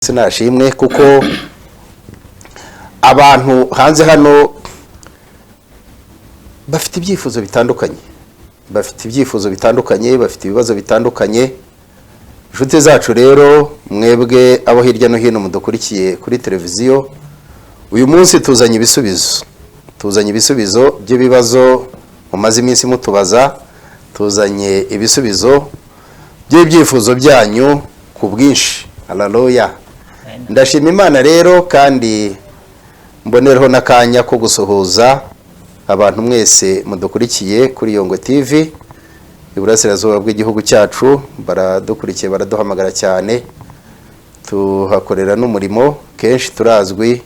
Sinashimwe kuko abantu hanze hano bafite ibyifuzo bitandukanye, bafite ibyifuzo bitandukanye, bafite ibibazo bitandukanye. Inshuti zacu rero, mwebwe abo hirya no hino mudukurikiye kuri televiziyo, uyu munsi tuzanye ibisubizo, tuzanye ibisubizo by'ibibazo mumaze iminsi mutubaza, tuzanye ibisubizo by'ibyifuzo byanyu ku bwinshi. Haleluya! Ndashima Imana rero, kandi mbonereho n'akanya ko gusuhuza abantu mwese mudukurikiye kuri Yongwe TV iburasirazuba bw'igihugu cyacu. Baradukurikiye, baraduhamagara cyane, tuhakorera n'umurimo kenshi, turazwi.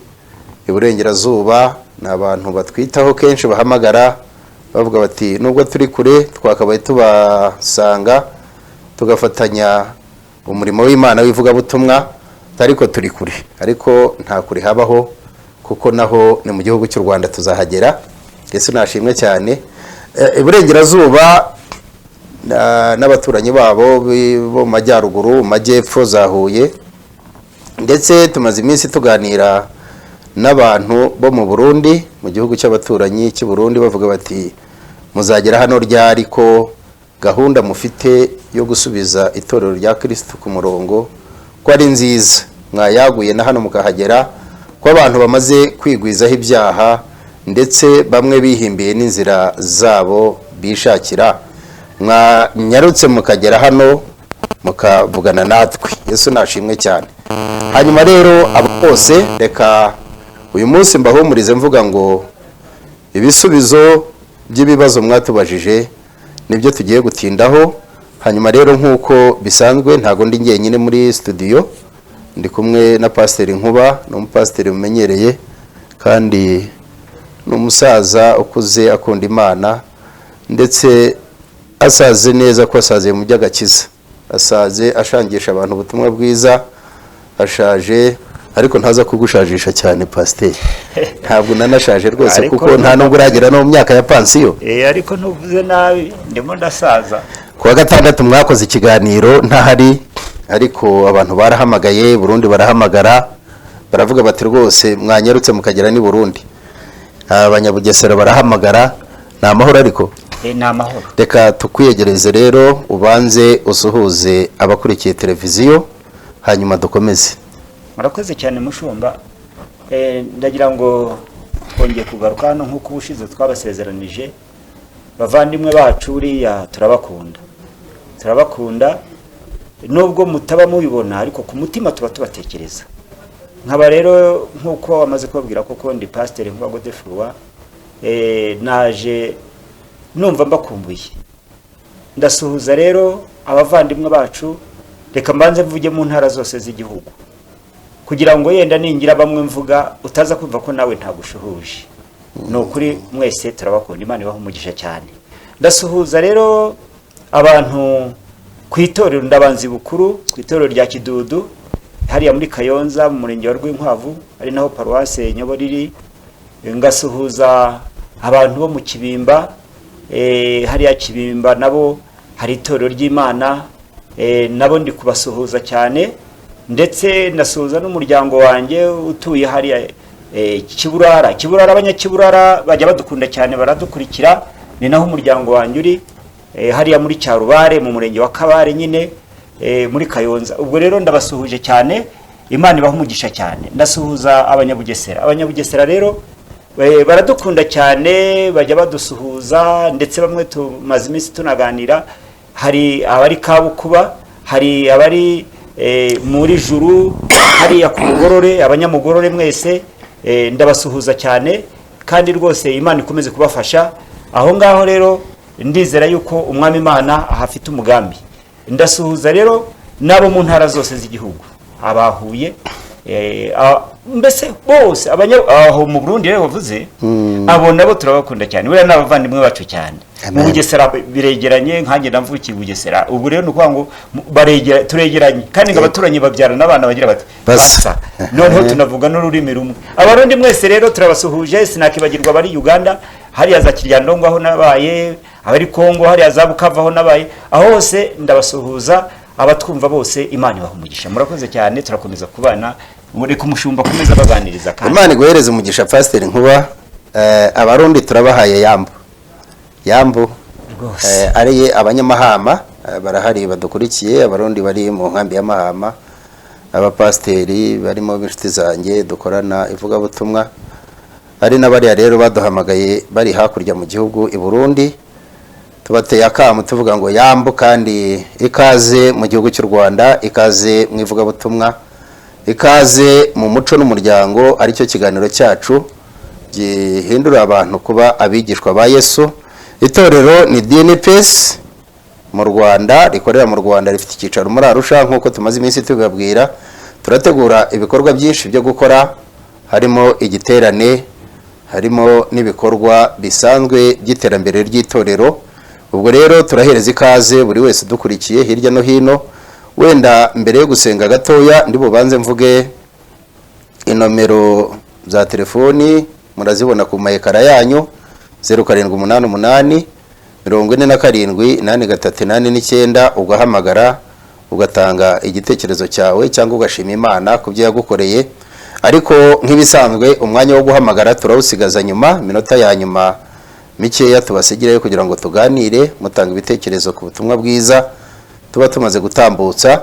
Iburengerazuba ni abantu batwitaho kenshi, bahamagara bavuga bati: "Nubwo turi kure, twakabaye tubasanga tugafatanya umurimo w'Imana w'ivugabutumwa, ariko turi kure." Ariko nta kure habaho, kuko naho ni mu gihugu cy'u Rwanda, tuzahagera. Yesu nashimwe cyane. Iburengerazuba n'abaturanyi babo bo mu majyaruguru, mu majyepfo, za Huye, ndetse tumaze iminsi tuganira n'abantu bo mu Burundi, mu gihugu cy'abaturanyi cy'u Burundi, bavuga bati: "Muzagera hano ryari, ko gahunda mufite yo gusubiza itorero rya Kirisitu ku murongo ko ari nziza, mwayaguye na hano mukahagera, ko abantu bamaze kwigwizaho ibyaha, ndetse bamwe bihimbiye n'inzira zabo bishakira, mwanyarutse mukagera hano mukavugana natwe?" Yesu nashimwe cyane. Hanyuma rero abo bose, reka uyu munsi mbahumurize mvuga ngo ibisubizo by'ibibazo mwatubajije nibyo tugiye gutindaho. Hanyuma rero, nk'uko bisanzwe, ntabwo ndi njyenyine muri studio, ndi kumwe na Pasiteri Nkuba. Ni umupasiteri mumenyereye kandi ni umusaza ukuze, akunda Imana, ndetse asaze neza ko asaze mu by'agakiza, asaze ashangisha abantu ubutumwa bwiza. Ashaje ariko ntaza kugushajisha cyane, pasiteri. Ntabwo nanashaje rwose, kuko nta nubwo uragera no mu myaka ya pansiyo. Ariko ntuvuze nabi, ndimo ndasaza. Ku wa gatandatu mwakoze ikiganiro ntahari, ariko abantu barahamagaye, Burundi barahamagara, baravuga bati: "Rwose mwanyarutse mukagera n'i Burundi." Abanyabugesera barahamagara. Ni amahoro ariko? Ni amahoro. Reka tukwiyegereze rero, ubanze usuhuze abakurikiye televiziyo, hanyuma dukomeze. Murakoze cyane, mushumba. Ndagira ngo twongeye kugaruka hano nk'uko ubushize twabasezeranije. Bavandimwe bacu, buriya turabakunda, turabakunda nubwo mutaba mubibona, ariko ku mutima tuba tubatekereza. Nkaba rero, nk'uko wamaze kubabwira, koko ndi Pasiteri Nkuba Godefroid. Naje numva mbakumbuye. Ndasuhuza rero abavandimwe bacu. Reka mbanze mvuge mu ntara zose z'igihugu, kugira ngo yenda ningira bamwe mvuga utaza kumva ko nawe ntagushuhuje. Ni ukuri mwese turabakunda, Imana ibaha umugisha cyane. Ndasuhuza rero abantu ku itorero Ndabanzi Bukuru, ku itorero rya Kidudu hariya muri Kayonza, mu murenge wa Rwinkwavu, ari naho paruwase Nyobora iri. Ngasuhuza abantu bo mu Kibimba, hariya Kibimba nabo hari itorero ry'Imana, nabo ndi kubasuhuza cyane. Ndetse ndasuhuza n'umuryango wanjye utuye hariya Kiburara. Kiburara, abanyakiburara bajya badukunda cyane, baradukurikira, ni naho umuryango wanjye uri, hariya muri Cyarubare, mu murenge wa Kabare nyine, muri Kayonza. Ubwo rero ndabasuhuje cyane, Imana ibaha umugisha cyane. Ndasuhuza Abanyabugesera. Abanyabugesera rero baradukunda cyane, bajya badusuhuza, ndetse bamwe tumaze iminsi tunaganira. Hari abari Kabukuba, hari abari muri Juru hariya ku Mugorore. Abanyamugorore mwese, ndabasuhuza cyane, kandi rwose Imana ikomeze kubafasha aho ngaho. Rero ndizera yuko Umwami Imana ahafite umugambi. Ndasuhuza rero n'abo mu ntara zose z'igihugu, abahuye, mbese bose, aho mu Burundi rero bavuze, abo nabo turabakunda cyane, buriya ni abavandimwe bacu cyane. Mu Amen. Bugesera biregeranye, nkanjye namvukiye i Bugesera. Ubu rero ni ukuvuga ngo turegeranye, kandi ngo abaturanyi babyarana abana bagira bati Basa. Basa. Noneho tunavuga n'ururimi rumwe. Abarundi mwese rero turabasuhuje. Sinakibagirwa abari Uganda hariya za Kiryandongo aho nabaye, abari Kongo hariya za Bukavu aho nabaye, aho hose ndabasuhuza. Abatwumva bose, Imana ibaha umugisha. Murakoze cyane, turakomeza kubana. Mureke umushumba akomeza abaganiriza kandi. Imana iguhereze umugisha, Pasiteri Nkuba. Abarundi turabahaye yambu yambu. Rwose. Ari abanyamahama, barahari badukurikiye, Abarundi bari mu nkambi y'Amahama, abapasiteri barimo b'inshuti zanjye dukorana ivugabutumwa, ari n'abariya rero baduhamagaye bari hakurya mu gihugu i Burundi, tubateye akamu tuvuga ngo yambu kandi ikaze mu gihugu cy'u Rwanda, ikaze mu ivugabutumwa, ikaze mu muco n'umuryango, aricyo kiganiro cyacu gihindura abantu kuba abigishwa ba Yesu. Itorero ni DNPS mu Rwanda, rikorera mu Rwanda, rifite icyicaro muri Arusha. Nk'uko tumaze iminsi tubibabwira, turategura ibikorwa byinshi byo gukora, harimo igiterane, harimo n'ibikorwa bisanzwe by'iterambere ry'itorero. Ubwo rero turahereza ikaze buri wese udukurikiye hirya no hino. Wenda mbere yo gusenga gatoya, ndi bubanze mvuge inomero za telefoni, murazibona ku mayekara yanyu: 0788 47 83 89. Ugahamagara ugatanga igitekerezo cyawe cyangwa ugashima Imana ku byo yagukoreye. Ariko nk'ibisanzwe, umwanya wo guhamagara turawusigaza nyuma, iminota ya nyuma mikeya tubasigireyo kugira ngo tuganire, mutanga ibitekerezo ku butumwa bwiza tuba tumaze gutambutsa.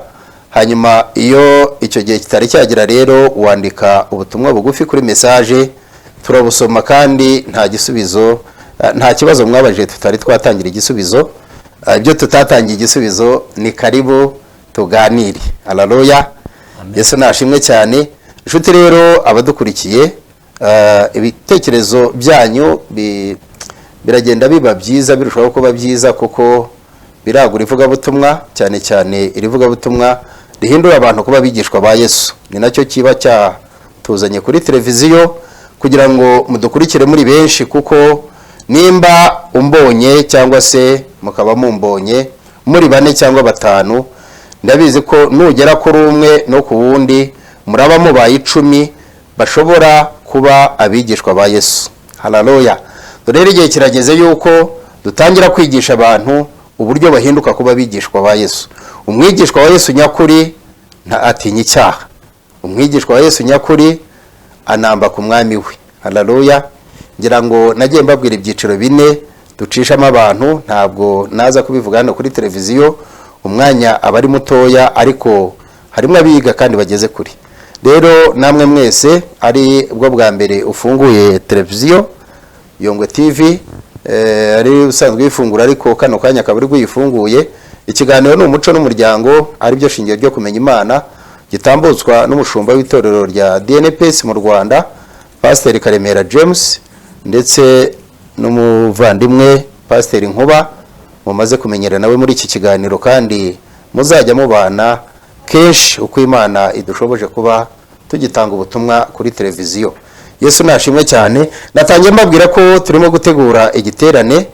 Hanyuma iyo icyo gihe kitari cyagera rero, wandika ubutumwa bugufi kuri message, turabusoma, kandi nta gisubizo, nta kibazo mwabajije tutari twatangira igisubizo. Ibyo tutatangiye igisubizo, ni karibu tuganire. Haleluya, Yesu nashimwe cyane. Inshuti rero abadukurikiye, ibitekerezo byanyu biragenda biba byiza, birushaho kuba byiza, kuko biragura ivugabutumwa, cyane cyane iri vugabutumwa rihindura abantu kuba abigishwa ba Yesu. Ni nacyo kiba cyatuzanye kuri televiziyo, kugira ngo mudukurikire muri benshi, kuko nimba umbonye cyangwa se mukaba mumbonye muri bane cyangwa batanu, ndabizi ko nugera kuri umwe no ku wundi muraba mubaye 10 bashobora kuba abigishwa ba Yesu. Haleluya! Dore rero igihe kirageze yuko dutangira kwigisha abantu uburyo bahinduka kuba abigishwa ba Yesu. Umwigishwa wa Yesu nyakuri nta atinya icyaha. Umwigishwa wa Yesu nyakuri anamba ku mwami we. Haleluya! Ngira ngo nagiye mbabwira ibyiciro bine ducishamo abantu. Ntabwo naza kubivuga hano kuri televiziyo, umwanya aba ari mutoya, ariko harimo abiga kandi bageze kure. Rero namwe mwese ari bwo bwa mbere ufunguye televiziyo Yongwe TV, ari usanzwe uyifungura ariko kano kanya akaba ari uyifunguye, ikiganiro ni Umuco n'Umuryango, aribyo shingiro ryo kumenya Imana, gitambutswa n'umushumba w'itorero rya DNPS mu Rwanda, Pasiteri Karemera James, ndetse n'umuvandimwe Pasiteri Nkuba mumaze kumenyera nawe muri iki kiganiro, kandi muzajya mubana kenshi uko Imana idushoboje kuba tugitanga ubutumwa kuri televiziyo. Yesu nashimwe cyane. Natangiye mbabwira ko turimo gutegura igiterane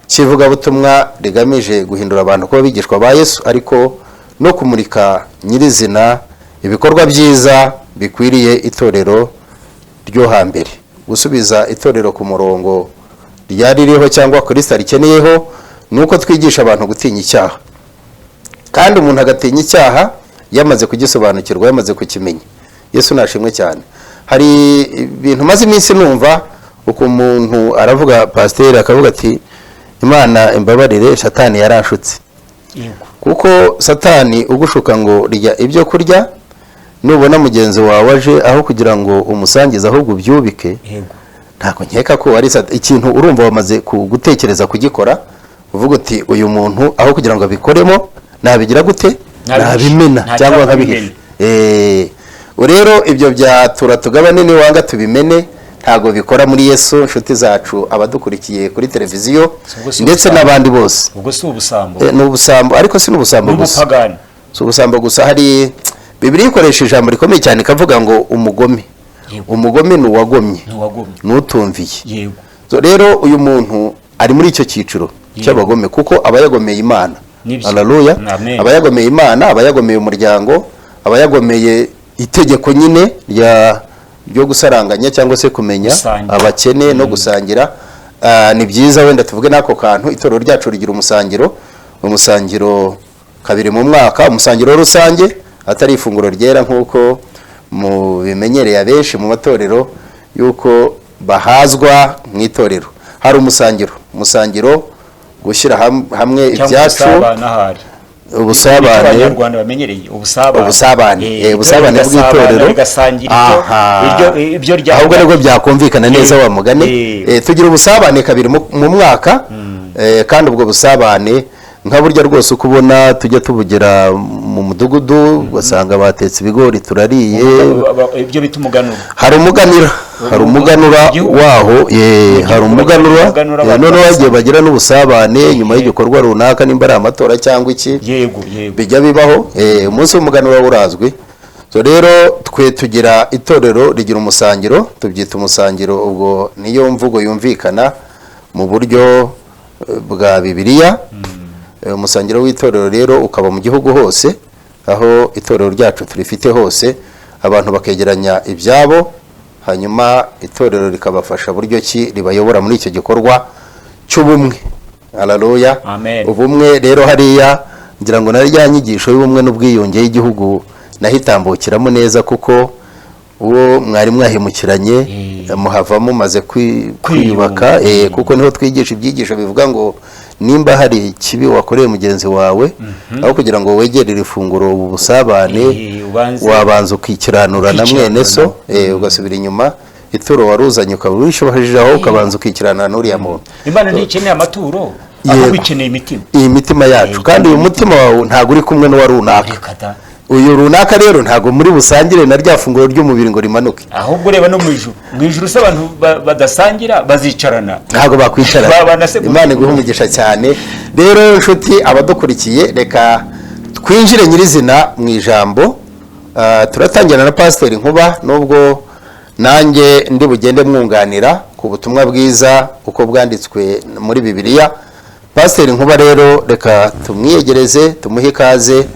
cy'ivugabutumwa rigamije guhindura abantu kuba abigishwa ba Yesu, ariko no kumurika nyirizina ibikorwa byiza bikwiriye itorero ryo hambere, gusubiza itorero ku murongo ryari ririho cyangwa Kristo rikeneyeho. Ni uko twigisha abantu gutinya icyaha, kandi umuntu agatinya icyaha yamaze kugisobanukirwa, yamaze kukimenya. Yesu nashimwe cyane. Hari ibintu maze iminsi numva, uko umuntu aravuga, pasiteri akavuga ati: "Imana imbabarire, Satani yaranshutse." Kuko Satani ugushuka ngo rya ibyo kurya, nubona mugenzi wawe aje, aho kugira ngo umusangize ahubwo ubyubike. Ntabwo nkeka ko ari ikintu urumva wamaze gutekereza kugikora, uvuga uti: "Uyu muntu aho kugira ngo abikoremo nabigira gute?" Nabihisha. Nabimena Nta cyangwa cyangwa nkabihisha. abimena. Rero ibyo byatura tugabane niwanga tubimene, ntabwo bikora muri Yesu. Inshuti zacu abadukurikiye kuri televiziyo Ubwo si ndetse ubusambo. n'abandi bose. Ubwo si ubusambo? Ni ubusambo, ariko si n'ubusambo gusa. N'ubupagani. Si ubusambo gusa. Hari Bibiliya ikoresha ijambo rikomeye cyane, ikavuga ngo umugome. Umugome ni uwagomye, ntiwagomye, n'utumviye. So, rero uyu muntu ari muri icyo cyiciro cy'abagome, kuko aba yagomeye Imana. Nibyo. Haleluya! Amen. Aba yagomeye Imana, aba yagomeye umuryango, aba yagomeye itegeko nyine ryo gusaranganya cyangwa se kumenya Gusangira. abakene no gusangira. Ni byiza wenda tuvuge n'ako kantu. Itorero ryacu rigira umusangiro, umusangiro. Kabiri mu mwaka, umusangiro rusange, atari ifunguro ryera nk'uko mubimenyereye abenshi mu matorero yuko bahazwa mu itorero. Hari umusangiro, umusangiro gushyira hamwe Cyangwa ibyacu. Ubusabane ahari. Ubusabane. Abanyarwanda bamenyereye ubusabane. Ubusabane, ubusabane itorero rigasabana, bw'itorero. Rigasangira ibyo Aha. ibyo rya Ahubwo nibwo byakumvikana neza wa mugani. Tugira ubusabane kabiri mu mwaka, kandi ubwo busabane nka burya rwose uko ubona tujya tubugira mu mudugudu, ugasanga batetse ibigori turariye. Ibyo bita umuganura. Hari umuganura, hari umuganura Igihugu. waho, hari umuganura. Umuganura abantu Noneho bagasanga. bagiye bagira n'ubusabane nyuma y'igikorwa runaka, nimba ari amatora cyangwa iki. yego yego Bijya bibaho, umunsi w'umuganura urazwi. So rero twe tugira itorero rigira umusangiro, tubyita umusangiro, ubwo niyo mvugo yumvikana mu buryo bwa Bibiliya. Umusangiro w'itorero rero ukaba mu gihugu hose, aho itorero ryacu turifite hose, abantu bakegeranya ibyabo, hanyuma itorero rikabafasha buryo ki ribayobora muri icyo gikorwa cy'ubumwe. Haleluya. Amen. Ubumwe rero hariya ngira ngo na rya nyigisho y'ubumwe n'ubwiyunge y'igihugu naho itambukiramo neza, kuko uwo mwari mwahemukiranye muhava mumaze kwiyubaka, kuko niho twigisha ibyigisho bivuga ngo nimba hari ikibi wakoreye mugenzi wawe, aho kugira ngo wegerere ifunguro ubu busabane, wabanza ukikiranura na mwene so, ugasubira inyuma, ituro waruzanye ukaba wishobojeho, ukabanza ukikiranura n'uriya muntu. Imana ntikeneye amaturo, Yego. ahubwo ikeneye imitima. Iyi mitima yacu, kandi uyu mutima wawe ntabwo uri kumwe n'uwa runaka. Reka da. Uyu runaka rero ntabwo muri busangire na rya funguro ry'umubiri ngo rimanuke. Ahubwo reba no mu ijuru, mu ijuru se abantu badasangira bazicarana? Ntabwo bakwicarana. Babana se gute? Imana iguhe umugisha cyane. Rero inshuti abadukurikiye, reka twinjire nyirizina mu ijambo. Turatangira na Pasiteri Nkuba, nubwo nanjye ndi bugende mwunganira ku butumwa bwiza uko bwanditswe muri Bibiliya. Pasiteri Nkuba rero reka tumwiyegereze, tumuhe ikaze,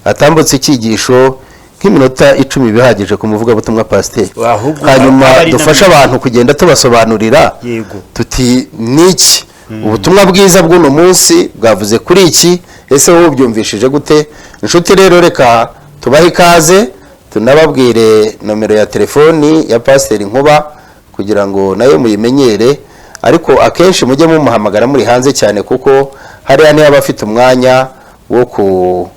atambutse icyigisho nk'iminota 10 bihagije ku muvugabutumwa pasiteri. Ahubwo Hanyuma aba ari na dufashe abantu kugenda tubasobanurira tuti niki ubutumwa bwiza bw'uno munsi bwavuze kuri iki, ese wowe ubyumvishije gute? Inshuti rero reka tubahe ikaze, tunababwire nomero ya telefoni ya Pasiteri Nkuba kugira ngo nayo muyimenyere, ariko akenshi mujye mumuhamagara muri hanze cyane, kuko hariya niyo aba afite umwanya wo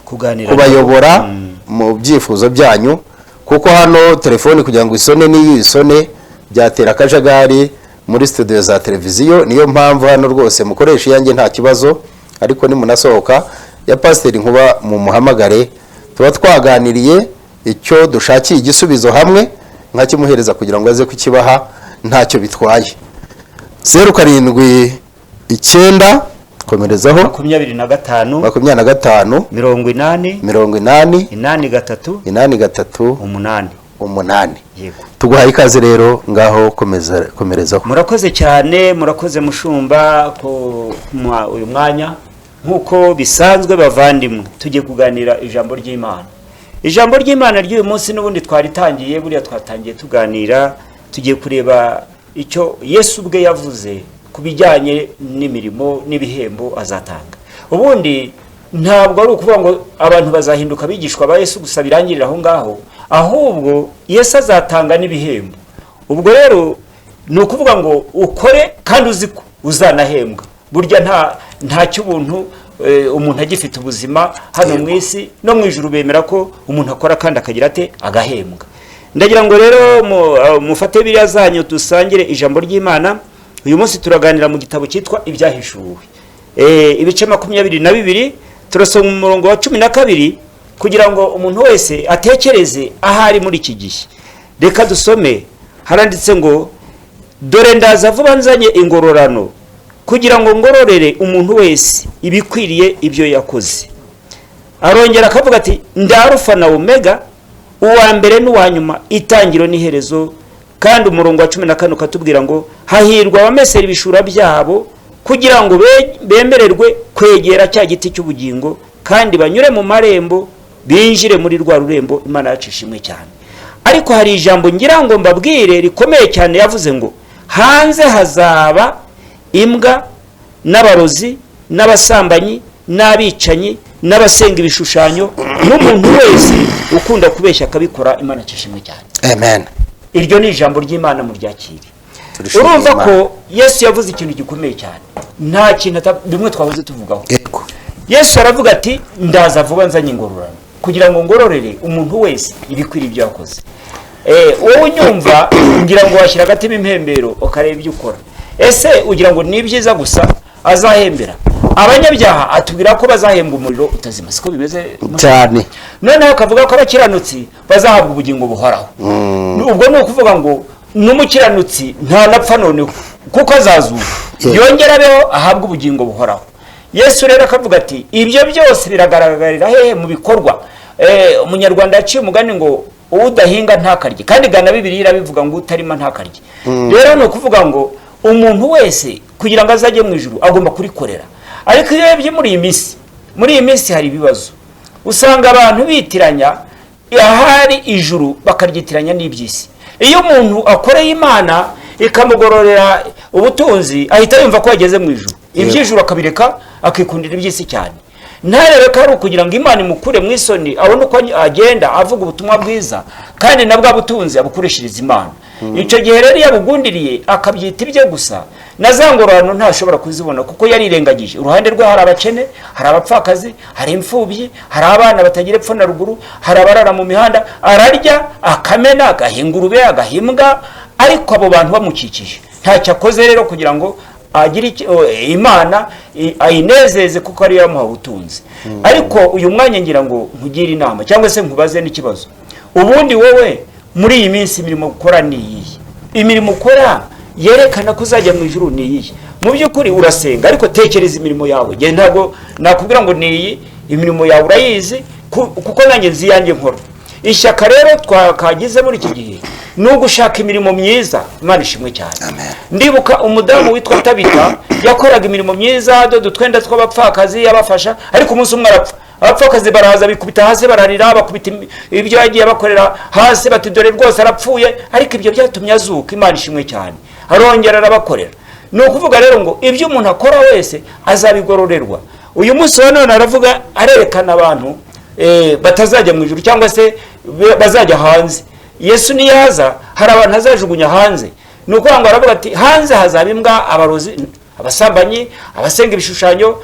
Kuganira. kubayobora mu byifuzo byanyu, kuko hano telefoni kugira ngo isone n'iyo isone byatera akajagari muri studio za televiziyo. Niyo mpamvu hano rwose mukoresha iyanjye nta kibazo, ariko nimunasohoka ya Pasiteri Nkuba mumuhamagare, tuba twaganiriye icyo dushakiye igisubizo hamwe, nkakimuhereza kugira ngo aze kukibaha, ntacyo bitwaye. 079, komerezaho. 25. 25. 80. 80. 83. 83. 8. 8. Yego. Tuguhaye ikaze rero, ngaho komeza, komerezaho. Murakoze cyane, murakoze mushumba ko uyu mwanya. Nk'uko bisanzwe bavandimwe, tujye kuganira ijambo ry'Imana. Ijambo ry'Imana ry'uyu munsi n'ubundi twaritangiye, buriya twatangiye tuganira, tugiye kureba icyo Yesu ubwe yavuze ku bijyanye n'imirimo n'ibihembo azatanga. Ubundi ntabwo ari ukuvuga ngo abantu bazahinduka abigishwa ba Yesu gusa birangirira aho ngaho, ahubwo Yesu azatanga n'ibihembo. Ubwo rero ni ukuvuga ngo ukore kandi uzi ko uzanahembwa. Burya nta cy'ubuntu, umuntu agifite ubuzima hano mu isi no mu ijuru bemera ko umuntu akora kandi akagira ate? Agahembwa. Ndagira ngo rero mufate biriya zanyu dusangire ijambo ry'Imana. Uyu munsi turaganira mu gitabo cyitwa Ibyahishuwe, ibice 22, turasoma umurongo wa 12 kugira ngo umuntu wese atekereze ahari muri iki gihe. Reka dusome. Haranditse ngo: "Dore ndaza vuba nzanye ingororano, kugira ngo ngororere umuntu wese ibikwiriye ibyo yakoze." Arongera akavuga ati: "Ndi Arufa na Omega, uwa mbere n'uwa nyuma, itangiro n'iherezo." Kandi umurongo wa 14 ukatubwira ngo: "Hahirwa abamesera ibishura byabo, kugira ngo bemererwe kwegera cya giti cy'ubugingo, kandi banyure mu marembo binjire muri rwa rurembo." Imana yacu ishimwe cyane. Ariko hari ijambo ngira ngo mbabwire rikomeye cyane. Yavuze ngo hanze hazaba imbwa n'abarozi n'abasambanyi n'abicanyi. n'abasenga ibishushanyo, n'umuntu wese ukunda kubeshya akabikora. Imana ishimwe cyane. Amen. Iryo ni ijambo ry'Imana, muryakire. Turishimye Urumva Imana. ko Yesu yavuze ikintu gikomeye cyane, nta kintu bimwe twahoze tuvugaho. Yesu aravuga ati: "Ndaza vuba nzanye ingororano kugira ngo ngororere umuntu wese ibikwiriye ibyo yakoze." Wowe unyumva, ngira ngo washyira agatima impembero ukareba ibyo ukora. Ese ugira ngo ni ibyiza gusa azahembera abanyabyaha? Atubwira ko bazahembwa umuriro utazima, siko bimeze? Cyane. Noneho akavuga ko abakiranutsi bazahabwa ubugingo buhoraho. Ubwo ni ukuvuga ngo n'umukiranutsi ntanapfa noneho, kuko azazuka, yongera abeho, ahabwe ubugingo buhoraho. Yesu rero akavuga ati: "Ibyo byose biragaragarira hehe? Mu bikorwa." Umunyarwanda yaciye umugani ngo udahinga ntakarye, kandi gana Bibiliya irabivuga ngo utarima ntakarye. Rero ni ukuvuga ngo umuntu wese kugira ngo azajye mu ijuru agomba kurikorera. Ariko iyo urebye muri iyi minsi hari ibibazo, usanga abantu bitiranya ahari ijuru bakaryitiranya n'iby'isi. Iyo umuntu akoreye Imana ikamugororera ubutunzi, ahita yumva ko yageze mu ijuru, iby'ijuru akabireka, akikundira iby'isi cyane, ntarebe ko ari ukugira ngo Imana imukure mu isoni, abone uko agenda avuga ubutumwa bwiza, kandi na bwa butunzi abukoreshereza Imana. Icyo gihe rero iyo abugundiriye akabyita ibye gusa, na za ngororano ntashobora kuzibona, kuko yarirengagije. Uruhande rwe hari abakene, hari abapfakazi, hari imfubyi, hari abana batagira epfo na ruguru, hari abarara mu mihanda. Ararya akamena, agaha ingurube, agaha imbwa, ariko abo bantu bamukikije ntacyo akoze. Rero kugira ngo agire Imana ayinezeze, kuko ariyo yamuha ubutunzi. Ariko uyu mwanya ngira ngo nkugire inama, cyangwa se nkubaze n'ikibazo. Ubundi wowe muri iyi minsi imirimo ukora ni iyihe? Imirimo ukora yerekana ko uzajya mu ijuru ni iyihe? Mu by'ukuri urasenga, ariko tekereza imirimo yawe. Njye ntabwo nakubwira ngo ni iyi. Imirimo yawe urayizi, kuko nanjye nzi iyanjye nkora. Ishyaka rero twakagize muri iki gihe ni ugushaka imirimo myiza. Imana ishimwe cyane. Amen. Ndibuka umudamu witwa Tabita, yakoraga imirimo myiza, adoda utwenda tw'abapfakazi, abafasha. Ariko umunsi umwe arapfa, abapfakazi baraza bikubita hasi bararira, bakubita ibyo yagiye bakorera hasi, bati: "Dore rwose arapfuye." Ariko ibyo byatumye azuka. Imana ishimwe cyane. Arongera arabakorera. Ni ukuvuga rero ngo ibyo umuntu akora wese azabigororerwa. Uyu munsi wa none aravuga, arerekana abantu batazajya mu ijuru, cyangwa se bazajya hanze. Yesu niyaza hari abantu azajugunya hanze. Ni ukuvuga ngo aravuga ati: "Hanze hazaba imbwa, abarozi, abasambanyi, abasenga ibishushanyo,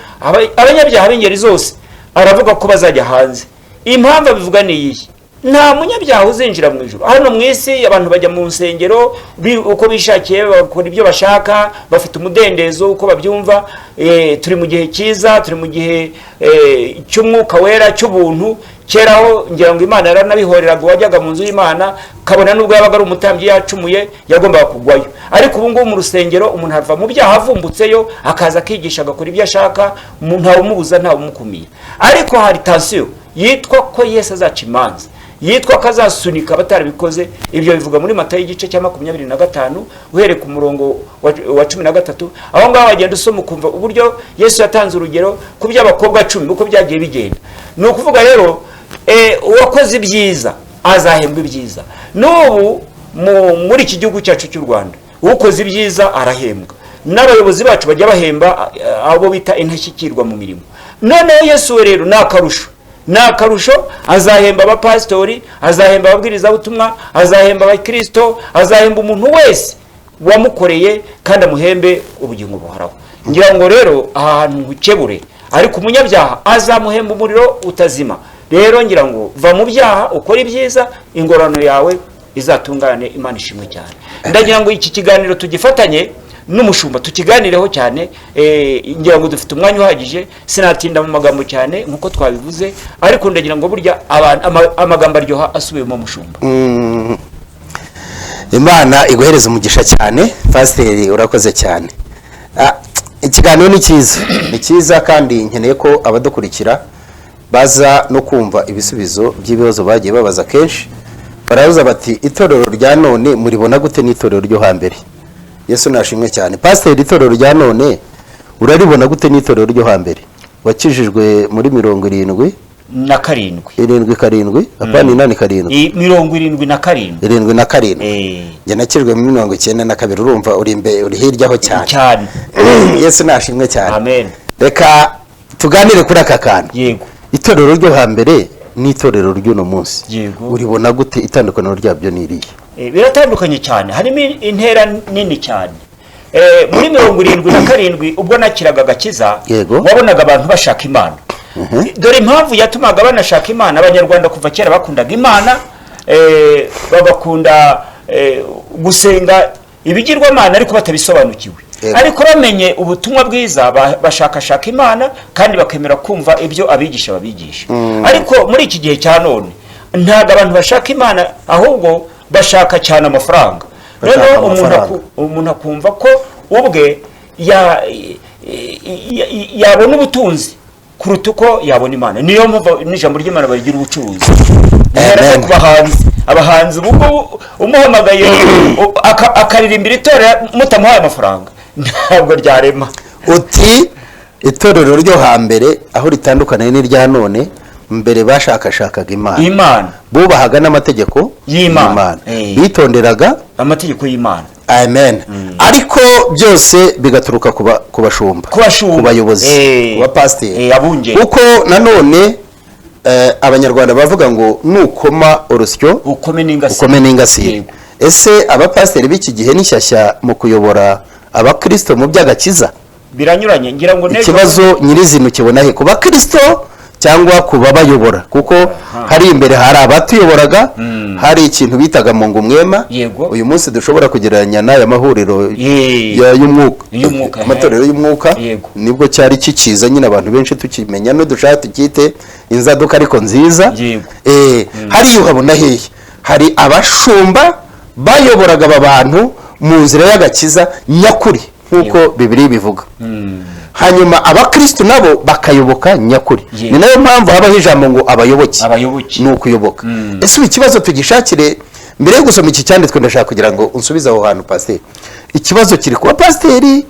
abanyabyaha b'ingeri zose." Aravuga ko bazajya hanze. Impamvu abivuga ni iyihe? Nta munyabyaha uzinjira mu ijuru. Hano mu isi abantu bajya mu nsengero uko bishakiye, bakora ibyo bashaka, bafite umudendezo uko babyumva. Turi mu gihe cyiza, turi mu gihe cy'umwuka wera, cy'ubuntu. Keraho ngira ngo Imana yaranabihoreraga, uwajyaga mu nzu y'Imana, kabona n'ubwo yabaga ari umutambyi yacumuye, yagombaga kugwayo. Ariko ubu ngubu mu rusengero umuntu ava mu byaha avumbutseyo, akaza akigisha, agakora ibyo ashaka, ntawe umubuza, ntawe umukumira. Ariko hari tension yitwa ko Yesu azaca imanza, yitwa ko azasunika abatarabikoze. Ibyo bivuga muri Matayo igice cya 25, uhereye ku murongo wa 13. Aho ngaho wagenda usoma ukumva uburyo Yesu yatanze urugero ku by'abakobwa 10, uko byagiye bigenda. Ni ukuvuga rero uwakoze ibyiza azahembwa ibyiza. N'ubu muri iki gihugu cyacu cy'u Rwanda ukoze ibyiza arahembwa, n'abayobozi bacu bajya bahemba abo bita intashyikirwa mu mirimo. Noneho Yesu we rero ni akarusho, ni akarusho. Azahemba abapasitori, azahemba ababwirizabutumwa, azahemba abakirisito, azahemba umuntu wese wamukoreye, kandi amuhembe ubugingo buhoraho. Ngira ngo rero aha hantu nkukebure, ariko umunyabyaha azamuhemba umuriro utazima. Rero ngira ngo va mu byaha, ukore ibyiza, ingororano yawe izatungane. Imana ishimwe cyane. Ndagira ngo iki kiganiro tugifatanye n'umushumba, tukiganireho cyane. Ngira ngo dufite umwanya uhagije, sinatinda mu magambo cyane nk'uko twabivuze, ariko ndagira ngo burya amagambo aryoha asubiyemo, mushumba. Imana iguhereza umugisha cyane, pasiteri, urakoze cyane. Ikiganiro ni cyiza, ni cyiza, kandi nkeneye ko abadukurikira baza no kumva ibisubizo by'ibibazo bagiye babaza kenshi. Barabaza bati: "Itorero rya none muribona gute n'itorero ryo hambere?" Yesu nashimwe cyane. Pasiteri, itorero rya none uraribona gute n'itorero ryo hambere? Wakijijwe muri 77 Na karindwi. 77, apana 87. 77. 77. Njye nakijwe muri 92, urumva uri imbe, uri hirya ho cyane. Cyane. Yesu nashimwe cyane. Amen. Reka tuganire kuri aka kantu. Yego. Itorero ryo hambere n'itorero ry'uno munsi, uribona gute? Itandukaniro ryabyo ni irihe? Biratandukanye cyane, harimo intera nini cyane. Muri 77 ubwo nakiraga agakiza, wabonaga abantu bashaka Imana. Dore impamvu yatumaga banashaka Imana: Abanyarwanda kuva kera bakundaga Imana, bagakunda gusenga ibigirwamana ariko batabisobanukiwe. Ariko bamenye ubutumwa bwiza, bashakashaka Imana kandi bakemera kumva ibyo abigisha babigisha. Ariko muri iki gihe cya none ntabwo abantu bashaka Imana, ahubwo bashaka cyane amafaranga. Bashaka Noneho umuntu amafaranga. Umuntu akumva ko ubwe yabona ubutunzi kuruta uko yabona Imana. Niyo mpamvu n'ijambo ry'Imana barigira ubucuruzi. Guhera no Amen. ku bahanzi, abahanzi ubu ngubu umuhamagaye akaririmbira itorero mutamuhaye amafaranga ntabwo ryarema. Uti itorero ryo hambere aho ritandukaniye n'irya none, mbere bashakashakaga Imana, Imana, bubahaga n'amategeko y'Imana. Bitonderaga amategeko y'Imana. Amen. Ariko byose bigaturuka ku bashumba, ku bashumba, ku bayobozi, ku bapasiteri, abungeri. Kuko nanone Abanyarwanda bavuga ngo nukoma urusyo ukome n'ingasire. Ukome n'ingasire. Yego. Ese abapasiteri b'iki gihe ni shyashya mu kuyobora Abakristo mu by'agakiza? Biranyuranye, ngira ngo n'ejo- Ikibazo nyirizina ukibona he? Ku Bakristo cyangwa ku babayobora? Kuko hari imbere hari abatuyoboraga, hari ikintu bitaga mu ngumwema, uyu munsi dushobora kugereranya n'aya mahuriro y'umwuka, y'umwuka, amatorero y'umwuka. Nibwo cyari kikiza nyine, abantu benshi tukimenya, nudushaka tukite inzaduka ariko nziza. Hariya uhabona hehe? Hari abashumba bayoboraga aba bantu mu nzira y'agakiza nyakuri nk'uko Bibiliya bivuga, hanyuma Abakristu nabo bakayoboka nyakuri. Ni nayo mpamvu habaho ijambo ngo abayoboke. Abayoboke. Ni ukuyoboka. Ese ubu ikibazo tugishakire, mbere yo gusoma iki cyanditswe ndashaka kugira ngo unsubize aho hantu, pasiteri: ikibazo kiri ku bapasiteri,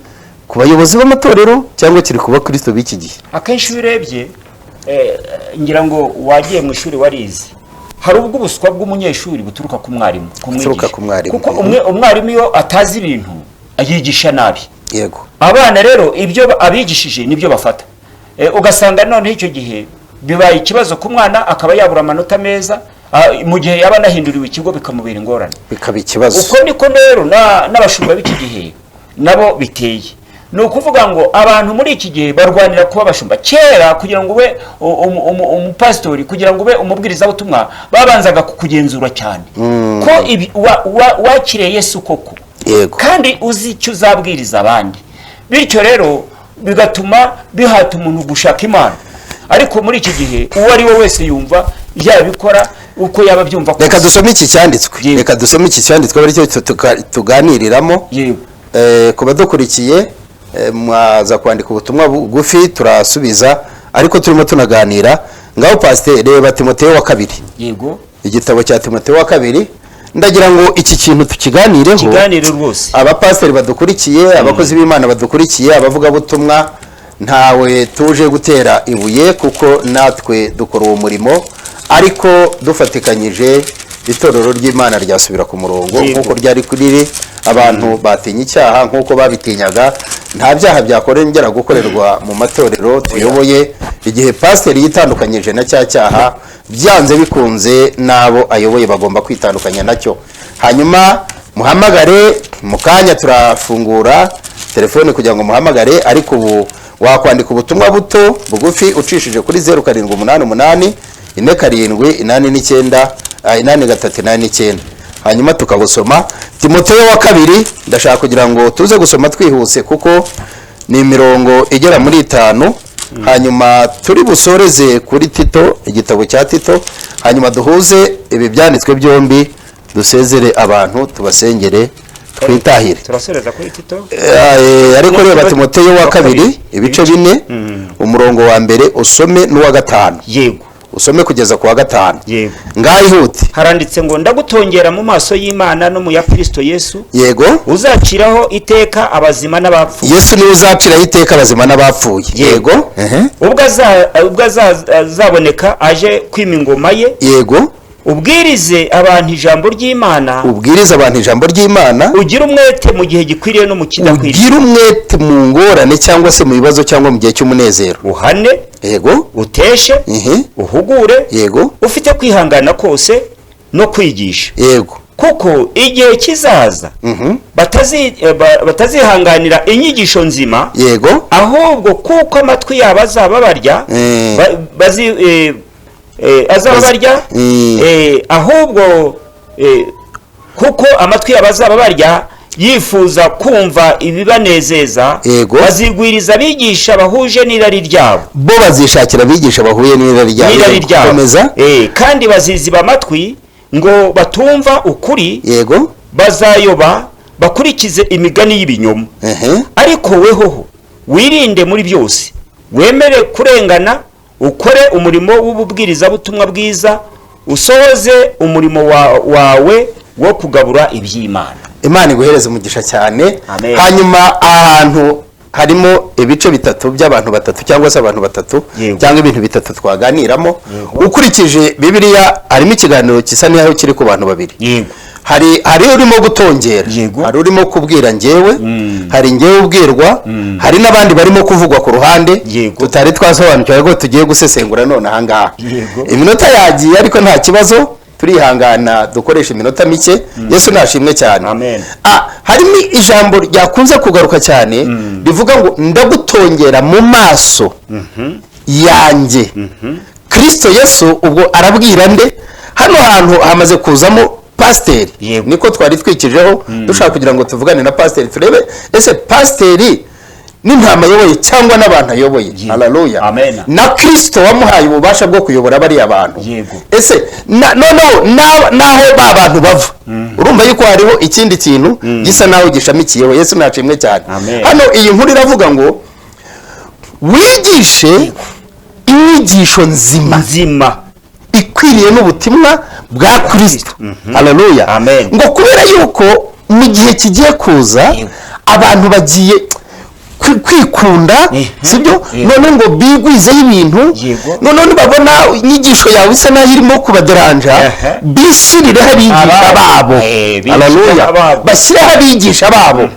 ku bayobozi b'amatorero, cyangwa kiri ku bakristo b'iki gihe? Akenshi iyo urebye, ngira ngo wagiye mu ishuri warize, hari ubwo ubuswa bw'umunyeshuri buturuka ku mwarimu, ku Buturuka mwigisha. ku mwarimu. Kuko umwarimu iyo atazi ibintu yigisha nabi. Abana rero ibyo abigishije nibyo bafata. Ugasanga noneho icyo gihe bibaye ikibazo ku mwana, akaba yabura amanota meza, mu gihe yaba anahinduriwe ikigo bikamubera ingorane. Bikaba ikibazo. Uko niko rero n'abashumba b'iki gihe nabo biteye. Ni ukuvuga ngo abantu muri iki gihe barwanira kuba abashumba. Kera kugira ngo ube umupasitori, kugira ngo ube umubwirizabutumwa, babanzaga kukugenzura cyane ko wakiriye Yesu koko, kandi uzi icyo uzabwiriza abandi. Bityo rero bigatuma bihata umuntu gushaka Imana. Ariko muri iki gihe uwo ari we wese yumva yabikora uko yaba abyumva kose. Reka dusome iki cyanditswe. Reka dusome iki cyanditswe aricyo tuganiriramo. Ku badukurikiye, mwaza kwandika ubutumwa bugufi turasubiza, ariko turimo tunaganira. Ngaho pasiteri, reba Timoteyo wa kabiri. Igitabo cya Timoteyo wa kabiri, ndagira ngo iki kintu tukiganireho. Ikiganiro rwose. Abapasiteri badukurikiye, abakozi b'Imana badukurikiye, abavugabutumwa, ntawe tuje gutera ibuye kuko natwe dukora uwo murimo, ariko dufatikanyije itorero ry'Imana ryasubira ku murongo nk'uko ryari riri. Abantu batinya icyaha nk'uko babitinyaga, nta byaha byakongera gukorerwa mu matorero tuyoboye. Igihe pasiteri yitandukanyije na cya cyaha, byanze bikunze n'abo ayoboye bagomba kwitandukanya nacyo. Hanyuma muhamagare mu kanya, turafungura telefone kugira ngo muhamagare, ariko ubu wakwandika ubutumwa buto bugufi ucishije kuri 0788 47 89 83 89, hanyuma tukabusoma. Timoteyo wa kabiri, ndashaka kugira ngo tuze gusoma twihuse kuko ni imirongo igera muri itanu, hanyuma turi busoreze kuri Tito, igitabo cya Tito, hanyuma duhuze ibi byanditswe byombi, dusezere abantu, tubasengere, twitahire. Turasoreza kuri Tito. Ariko reba Timoteyo wa kabiri ibice 4, umurongo wa mbere usome n'uwa gatanu. Usome kugeza ku wa gatanu. Ngaho ihute. Haranditse ngo: "Ndagutongera mu maso y'Imana no mu ya Kristo Yesu, uzaciraho iteka abazima n'abapfuye." Yesu niwe uzaciraho iteka abazima n'abapfuye. Yego. Ubwo azaboneka aje kwima ingoma ye. Ubwirize abantu ijambo ry'Imana. Ubwirize abantu ijambo ry'Imana. Ugire umwete mu gihe gikwiriye no mu kidakwiriye. Ugire umwete mu ngorane cyangwa se mu bibazo cyangwa mu gihe cy'umunezero. Uhane. Yego. Uteshe. Uhugure. Yego. Ufite kwihangana kose no kwigisha. Yego. Kuko igihe kizaza batazihanganira inyigisho nzima, Yego. ahubwo kuko amatwi yabo azaba barya, azaba barya, ahubwo kuko amatwi yabo azaba barya yifuza kumva ibibanezeza, Yego. bazigwiriza abigisha bahuje n'irari ryabo. Bo bazishakira abigisha bahuye n'irari ryabo. N'irari ryabo. Komeza. Kandi baziziba amatwi ngo batumva ukuri. Yego. Bazayoba bakurikize imigani y'ibinyoma. Ariko wehoho wirinde muri byose, wemere kurengana, ukore umurimo w'ububwirizabutumwa bwiza, usohoze umurimo wawe wo kugabura iby'Imana. Imana iguhereze umugisha cyane. Amen. Hanyuma ahantu harimo ibice bitatu by'abantu batatu cyangwa se abantu batatu, cyangwa ibintu bitatu twaganiramo. Ukurikije Bibiliya, harimo ikiganiro gisa n'aho kiri ku bantu babiri. Hari urimo gutongera, hari urimo kubwira njyewe, hari njyewe ubwirwa, hari n'abandi barimo kuvugwa ku ruhande tutari twasobanukiwe ariko tugiye gusesengura none aha ngaha. Iminota yagiye, ariko nta kibazo, turihangana dukoresha iminota mike. Yesu nashimwe cyane. Amen. Harimo ijambo ryakunze kugaruka cyane rivuga ngo ndagutongera mu maso yanjye Kristo Yesu. Ubwo arabwira nde? Hano hantu hamaze kuzamo pasiteri. Niko twari twikijeho, dushaka kugira ngo tuvugane na pasiteri, turebe ese pasiteri n'intama ayoboye cyangwa n'abantu ayoboye, haleluya, Amen. na Kristo wamuhaye ububasha bwo kuyobora bariya bantu, ese noneho n'aho ba bantu bava, urumva yuko hariho ikindi kintu gisa naho gishamikiyeho. Yesu nashimwe cyane. Amen. Hano iyi nkuru iravuga ngo wigishe inyigisho nzima, nzima, ikwiriye n'ubutumwa bwa Kristo. Haleluya. Amen. Ngo kubera yuko mu gihe kigiye kuza, abantu bagiye kwikunda, sibyo? None ngo bigwizeho ibintu. Noneho nibabona inyigisho yawe isa naho irimo kubaderanja, bishyirireho abigisha Ababo. babo. Bishyirireho Haleluya. ababo. Bashyireho abigisha babo.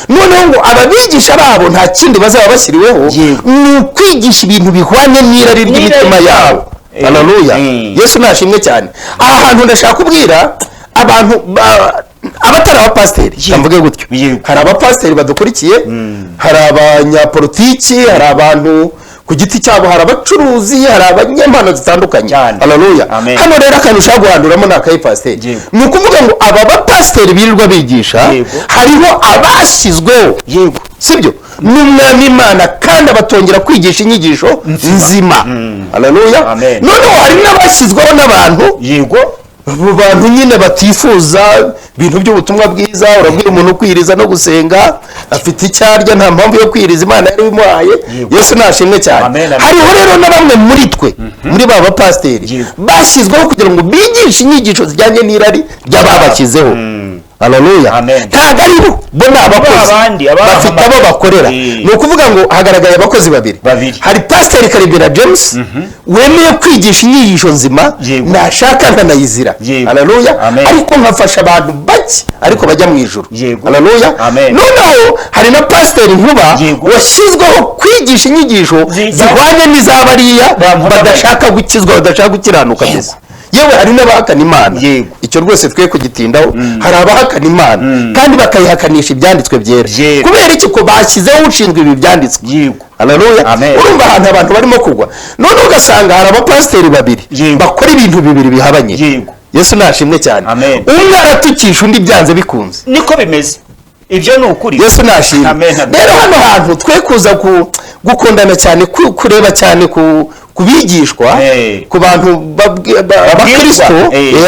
Noneho ngo ababigisha babo nta kindi bazaba bashyiriweho, ni ukwigisha ibintu bihwanye n'irari ry'imitima N'irari yabo. ryabo. Haleluya. Yesu nashimwe cyane. Aha hantu ndashaka kubwira abantu abatari abapasiteri, mvuge gutyo. Hari abapasiteri badukurikiye, hari abanyapolitiki, hari abantu ku giti cyabo, hari abacuruzi, hari abanyempano zitandukanye. Cyane. Haleluya. Amen. Hano rero akantu ushaka guhanduramo ni akahe, pasiteri? Ni ukuvuga ngo aba bapasiteri birirwa bigisha, hariho abashyizweho, sibyo, n'umwami Imana, kandi abatongera kwigisha inyigisho nzima. Haleluya. Amen. Noneho hari n'abashyizweho n'abantu, abo bantu nyine batifuza ibintu by'ubutumwa bwiza. Urabwira umuntu kwiriza no gusenga, afite icyo arya, nta mpamvu yo kwiriza, Imana yari imuhaye. Yesu nashimwe cyane. Amen, amen. Hariho rero na bamwe muri twe, muri ba bapasiteri, bashyizweho kugira ngo bigishe inyigisho zijyanye n'irari ry'ababashyizeho. Haleluya. Amen. Ntabwo ari bo, bo ni abakozi Abandi, bafite abo bakorera. Ni ukuvuga ngo hagaragaye abakozi babiri. Babiri. Hari pasiteri Karemera James wemeye kwigisha inyigisho nzima, nashaka nkanayizira. Haleluya. Amen. Ariko nkafasha abantu bake ariko bajya mu ijuru. Haleluya. Amen. Noneho hari na pasiteri Nkuba washyizweho kwigisha inyigisho zihwanye n'iz'abariya badashaka gukizwa, badashaka gukiranuka mbese. Yewe hari n'abahakana Imana. Icyo rwose twe kugitindaho. Hari abahakana Imana kandi bakayihakanisha ibyanditswe byera. Kubera iki? Ko bashyizeho ushinzwe ibi byanditswe. Haleluya. Amen. Urumva ahantu abantu barimo kugwa. None ugasanga hari abapasiteri babiri bakora ibintu bibiri bihabanye. Yesu nashimwe cyane. Amen. Umwe aratukisha undi byanze bikunze. Niko bimeze, ibyo ni ukuri. Yesu nashimwe. Amen, amen. Rero hano hantu twe kuza gukundana cyane, kureba cyane ku bigishwa, ku bantu abakristo,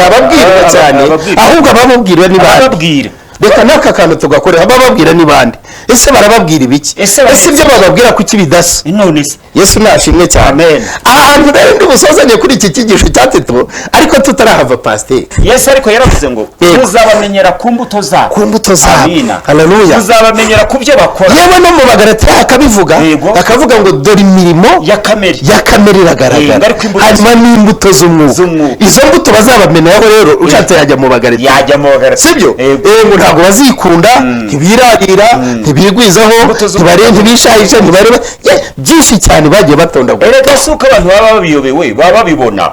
ababwirwa cyane, Ababwirwa. ahubwo abababwira ni bande? Abababwira. Reka n'aka kantu tugakorera, abababwira ni bande? Ese barababwira ibiki? Ese Ese ibyo bababwira kuki bidasa? None se? Yesu nashimwe cyane. Amen. Ahantu rero ndi busozanye kuri iki cyigisho cya Tito, ariko tutarahava, pasiteri. Yesu ariko yaravuze ngo Yego. muzabamenyera ku mbuto zabo. Ku mbuto zabo. Amina. Haleluya. Muzabamenyera ku byo bakora. Yewe, no mu Bagalatiya akabivuga. Yego. Akavuga ngo dore imirimo ya kamere ya kamere iragaragara. Yego, ariko imbuto Hanyuma n'imbuto z'umwuka. Z'umwuka. Izo mbuto bazabameneraho rero, ushatse yajya mu Bagalatiya. Yajya mu Bagalatiya. Sibyo? Yego. Ngo ntabwo bazikunda, ntibirarira, ntibigwizaho, Imbuto z'umwuka. ntibishahisha, ntibareba. Byinshi cyane bagiye batondagura. Erega si uko abantu baba babiyobewe, baba babibona.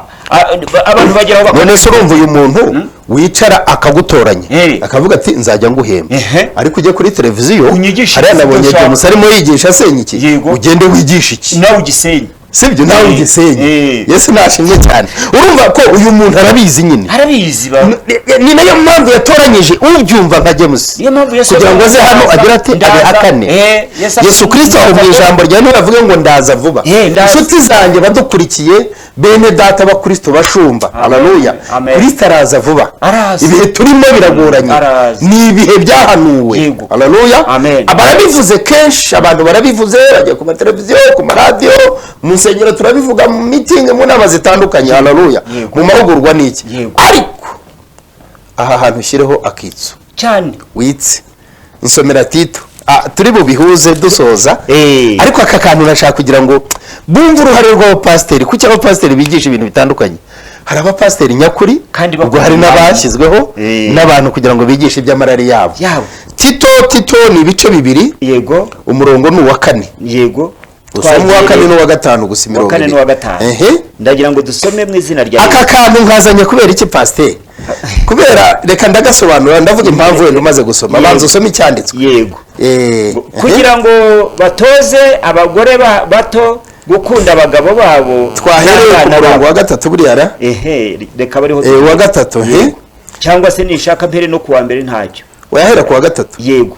Abantu bagera aho None se urumva uyu muntu wicara akagutoranya, akavuga ati nzajya nguhemba, ariko ujye kuri televiziyo Unyigishe hariya ibyo nabonye ushaka. James arimo yigisha asenya iki, ugende wigishe iki. Nawe ugisenye. Sibyo? Nawe ugisenye. Yesu nashimwe cyane. Urumva ko uyu muntu arabizi nyine. Arabizi ba. Ni nayo mpamvu yatoranyije ubyumva nka James Niyo mpamvu Yesu kugira ngo aze hano agire ati Ndaza. abihakane. Yesu Yesu Kirisito aho mu ijambo rya ntibavuge ngo ndaza vuba. Ndaza. Inshuti zanjye badukurikiye, bene data bakristo bashumba, haleluya. Amen. Kristo araza vuba. Araza. Ibihe turimo biragoranye. Araza. Ni ibihe byahanuwe. Haleluya. Amen. Barabivuze kenshi, abantu barabivuze, bagiye ku mateleviziyo, ku maradiyo, mu nsengero turabivuga, mu mitingi, mu nama zitandukanye, haleluya, mu mahugurwa n'iki. Ariko aha hantu ushyireho akitso cyane. Witse nsomera Tito. Turi bubihuze dusoza. Ariko aka kantu nashaka kugira ngo bumve uruhare rw'abapasiteri. Kuki abapasiteri bigisha ibintu bitandukanye? Hari abapasiteri nyakuri, Kandi ubwo hari bakunda n'abashyizweho n'abantu kugira ngo bigishe iby'amarari yabo. Yabo. Tito ni ibice 2, umurongo ni uwa 4. Usome uwa 4 n'uwa 5 gusa, Uwa imirongo 4 ibiri. n'uwa 5. Ndagira ngo dusome mu izina rya Aka Yesu. kantu nkazanye kubera iki, pasiteri? Kubera reka ndagasobanura, ndavuga impamvu wenda umaze gusoma. Banza usome icyanditswe. Yego. Kugira ngo batoze abagore bato gukunda abagabo babo Twahereye ku n'abana murongo babo. wa 3 buriya ra? Ehe, reka bariho. Uwa 3, he? Cyangwa se nishaka mpere no kuwa mbere ntacyo. Wayahera ku wa 3. Yego.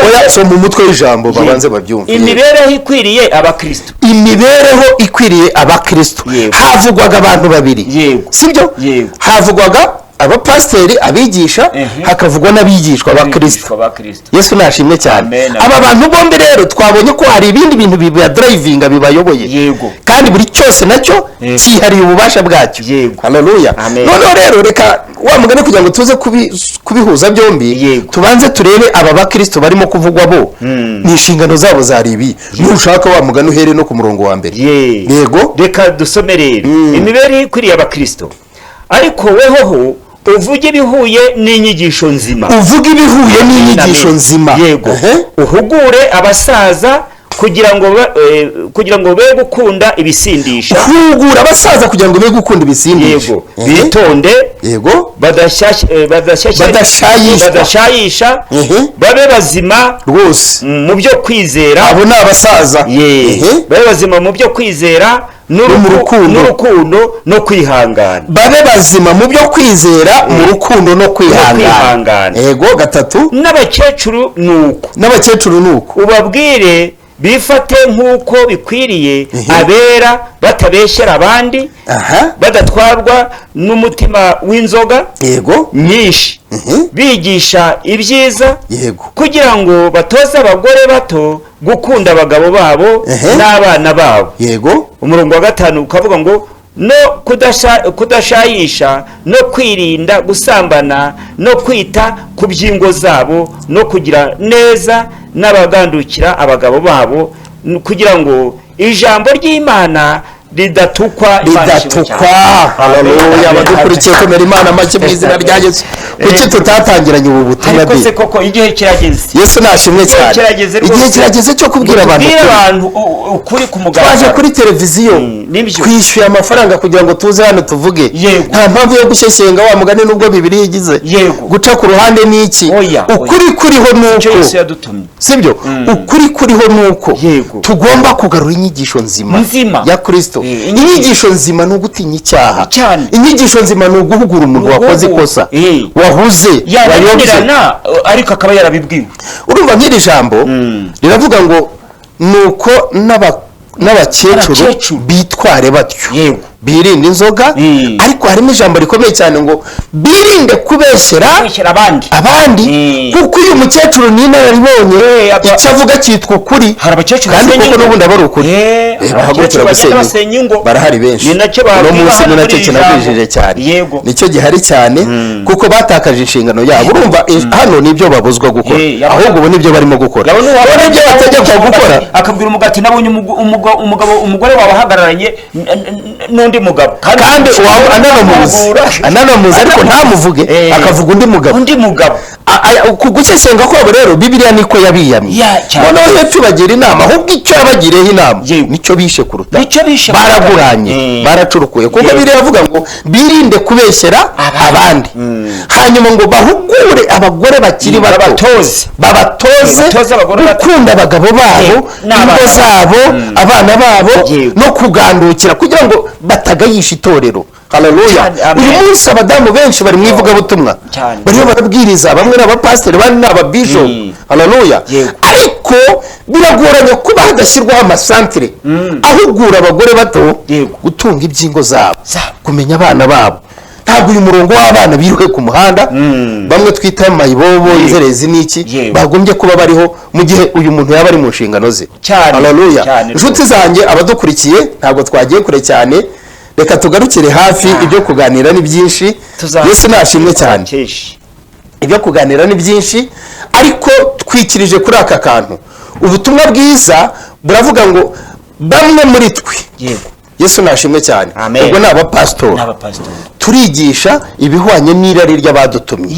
Oya, soma umutwe w'ijambo babanze babyumve. Imibereho ikwiriye abakristo. Imibereho ikwiriye abakristo. Havugwaga abantu babiri. Sibyo? Yego. Havugwaga abapasiteri abigisha, hakavugwa n'abigishwa abakristo. Abigishwa ba Kristo. Yesu nashimwe cyane. Amen, amen. Aba bantu bombi rero twabonye ko hari ibindi bintu bibadrivinga, bibayoboye. Kandi buri cyose nacyo cyihariye ububasha bwacyo. Haleluya. Amen. Noneho rero reka wa mugani kugira ngo tuze kubihuza byombi, tubanze turebe aba bakristo barimo kuvugwa bo ni inshingano zabo zari ibi. Nushaka wa mugani uhere no ku murongo wa 1. Yego. Reka dusome rero. Imibereho ikwiriye abakristo. Ariko wehoho uvuge ibihuye n'inyigisho nzima. Uvuga ibihuye n'inyigisho Amen. nzima. Yego. Uhugure abasaza kugira ngo be gukunda ibisindisha. Hugura abasaza kugira ngo be gukunda ibisindisha. Yego. Bitonde. Badashayishwa. Badashayisha. Babe bazima Rwose. mu byo kwizera. Abo ni abasaza. Babe bazima mu byo kwizera No mu rukundo. n'urukundo no kwihangana. Babe bazima mu byo kwizera, mu rukundo no kwihangana. Kwihangana. Yego, 3. N'abakecuru ni uko. N'abakecuru ni uko. Ubabwire bifate nk'uko bikwiriye abera, batabeshyera abandi, badatwarwa n'umutima w'inzoga nyinshi, bigisha ibyiza, kugira ngo batoze abagore bato gukunda abagabo babo n'abana babo. Umurongo wa 5 ukavuga ngo no kudashayisha no kwirinda gusambana no kwita ku by'ingo zabo no kugira neza n'abagandukira abagabo babo, kugira ngo ijambo ry'Imana ridatukwa. Imana ishimwe Ridatukwa. cyane. Haleluya. Abadukurikiye, komera Imana make mu izina rya Yesu. Kuki tutatangiranye ubu butumwa? Ariko Bi se koko igihe kirageze. Yesu nashimwe Igihe cyane. kirageze rwose. Igihe kirageze cyo kubwira abantu Tubwire ukuri. abantu ukuri ku mugaragaro. Twaje kuri televiziyo, Nibyo. twishyuye amafaranga kugira ngo tuze hano tuvuge. Nta mpamvu yo gushyeshyenga wa mugani, nubwo Bibiliya igize guca ku ruhande n'iki. Oya, oya. Ukuri kuriho Icyo nuko Yesu yadutumye. Sibyo? Ukuri kuriho nuko tugomba kugarura inyigisho nzima Nzima. ya Kristo. Inyigisho nzima ni ugutinya icyaha. Cyane. Inyigisho nzima ni uguhugura umuntu wakoze ikosa, wahuze, wayobye. Yananirana ariko akaba yarabibwiwe. Urumva nk'iri jambo riravuga ngo nuko n'abakecuru Abakecuru. bitware batyo. Birinde inzoga. Ariko harimo ijambo rikomeye cyane ngo birinde kubeshyera Kubeshyera abandi. abandi, kuko uyu mukecuru ni inararibonye, icyo avuga cyitwa ukuri. Hari abakecuru Kandi basenya koko ingo. n'ubundi aba ari ukuri. Hari Bahagurukira abakecuru bagenda gusenya basenya ingo. ingo. Barahari benshi. Ni nacyo Uno babwira munsi hano ni nacyo muri iri kinagwijije jambo. cyane. Nicyo gihari cyane, kuko batakaje inshingano yabo. Urumva, hano nibyo babuzwa gukora, ahubwo ubu nibyo barimo gukora. Yabona uwa- None ibyo bategekwa gukora. Akabwira umugabo ati: "Nabonye umugore wawe ahagararanye n'undi mugabo." Kandi uwawe ananamuzi, ananamuzi, ariko ntamuvuge, akavuga undi mugabo. Undi mugabo. Ku gusesenga kwabo rero, Bibiliya niko yabiyamye. Ya, cyane. Noneho hepfo ibagira inama, ahubwo icyo yabagiriyeho inama nicyo bishe kuruta. Nicyo bishe kuruta. Baraguranye, baracurukuye, kuko Bibiliya avuga ngo birinde kubeshyera Abandi. abandi, hanyuma ngo bahugure abagore bakiri bato. Babatoze. Babatoze Batoze abagore bato. gukunda abagabo babo, N'abana. ingo zabo, abana babo, no kugandukira, kugira ngo batagayisha itorero. Haleluya! Cyane, amen. Uyu munsi abadamu benshi bari mu ivugabutumwa, Cyane. bariho barabwiriza, bamwe ni abapasiteri, abandi ni ababishopu. Haleluya! Ariko biragoranye kuba hadashyirwaho amasantire ahugura abagore bato gutunga iby'ingo zabo, Zabo. kumenya abana babo. Ntabwo uyu murongo w'abana biruke ku muhanda, bamwe twita mayibobo, inzerezi n'iki, bagombye kuba bariho mu gihe uyu muntu yaba ari mu nshingano ze. Cyane, Haleluya! cyane. Inshuti zanjye, abadukurikiye, ntabwo twagiye kure cyane, reka tugarukire hafi. Ibyo kuganira ni byinshi. Yesu nashimwe cyane. Kenshi. Ibyo kuganira ni byinshi, ariko twikirije kuri aka kantu. Ubutumwa bwiza buravuga ngo bamwe muri twe, Yesu nashimwe cyane, Amen. ubwo ni abapasitori, N'abapasitori. turigisha ibihwanye n'irari ry'abadutumye.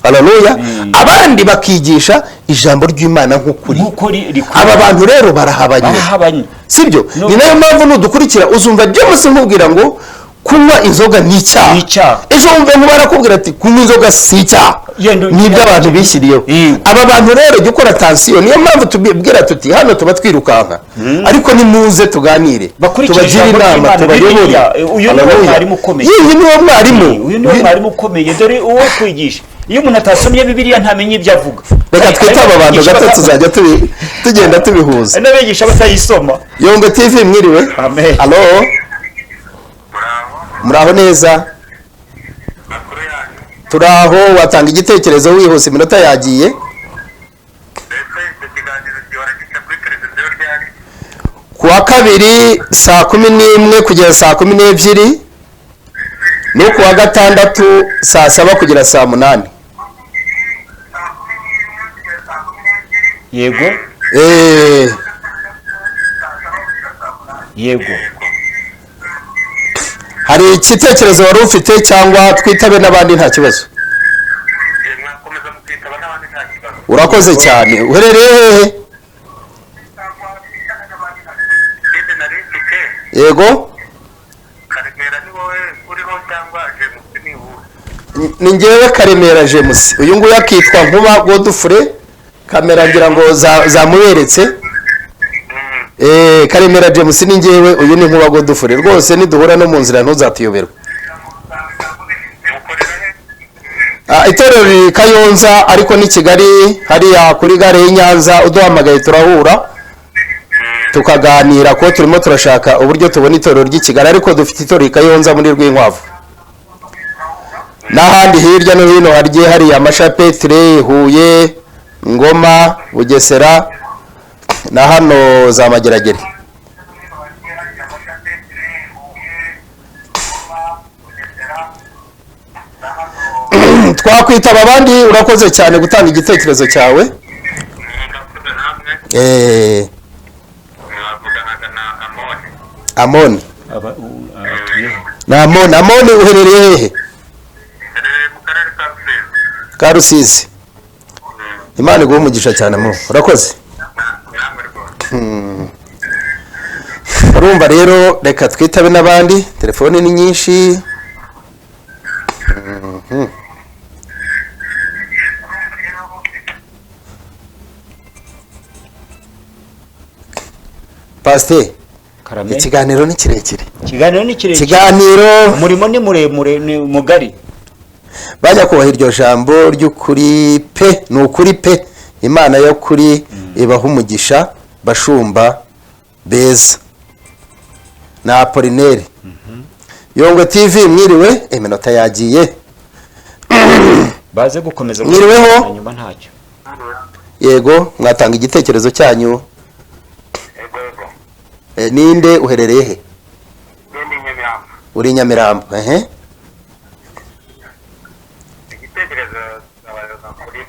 Haleluya! Abandi bakigisha ijambo ry'Imana nk'ukuri. Nk'uko rikwiye. Aba bantu rero barahabanye. Barahabanye. Sibyo? Ni nayo mpamvu nudukurikira uzumva James nkubwira ngo kunywa inzoga ni icyaha. Ni icyaha. Ejo wumve nkuba arakubwira ati kunywa inzoga si icyaha, ni ibyo abantu bishyiriyeho. Aba bantu rero, jya ukora tansiyo. Niyo mpamvu tubibwira tuti hano tuba twirukanka, ariko nimuze tuganire, Bakurikire tubagire ijambo inama, ry'Imana, tubayobore. Bibiliya. Uyu niwo Haleluya. mwarimu ukomeye. Iyi niwo mwarimu. Uyu niwe mwarimu ukomeye. Dore uwo kwigisha. Iyo umuntu atasomye Bibiliya ntamenya ibyo avuga. Reka twite aba bantu gato, tuzajya tugenda tubihuza. Hari n'abigisha batayisoma. Yongwe TV, mwiriwe? Amen. Alo? Muraho. Muraho neza? Makuru yanyu? Turaho. Watanga igitekerezo wihuse, iminota yagiye. Mbese icyo kiganiro gihora gica kuri televiziyo ryari? Ku wa kabiri saa 11 kugera saa 12, no ku wa gatandatu saa 7 kugera saa 8. Yego. Yego. Hari igitekerezo wari ufite, cyangwa twitabe n'abandi, nta kibazo? Mwakomeza mukitaba n'abandi, nta kibazo. Urakoze cyane. Uherereye hehe? Ikindi nari mfite, Yego. Karemera ni wowe uriho cyangwa James ni wowe? Ni ngewe Karemera James, uyu nguyu akitwa Nkuba Godfrey. Kamera ngira ngo zamuberetse. Karemera James ni ngewe, uyu ni Nkuba Godfrey. Rwose niduhura no mu nzira ntuzatuyoberwe. Mukorera he? Itorero riri Kayonza, ariko ni Kigali hariya kuri gare y'i Nyanza. Uduhamagaye turahura tukaganira, ko turimo turashaka uburyo tubona itorero ry'i Kigali, ariko dufite itorero i Kayonza muri Rwinkwavu n'ahandi hirya no hino hagiye hari amashapetire: Huye, Ngoma, Bugesera na hano za Mageragere. Twakwitaba abandi. Urakoze cyane gutanga igitekerezo cyawe. Murakoze namwe. Mwavuganaga na Amoni. Amoni. Atuye he? Ni Amoni. Amoni, uherereye hehe? Herereye mu karere ka Rusizi. Ka Rusizi. Imana iguhe umugisha cyane mo, urakoze. Namwe rwose. Urumva rero, reka twitabe n'abandi, telefone ni nyinshi. Pasiteri. Karame. Ikiganiro ni kirekire. Ikiganiro ni kirekire. Ikiganiro Umurimo ni muremure, ni mugari. Bajya kubaha iryo jambo ry'ukuri pe, ni ukuri pe. Imana yo kuri ibaha umugisha, bashumba beza. Na Apolineri. Yongwe TV, mwiriwe? Iminota yagiye. Baze gukomeza. Mwiriweho? Nyuma ntacyo. Yego, mwatanga igitekerezo cyanyu. Yego. Ninde, uherereye he? Ndi Nyamirambo. Uri Nyamirambo, ehe. Igitekerezo abayobozi kuri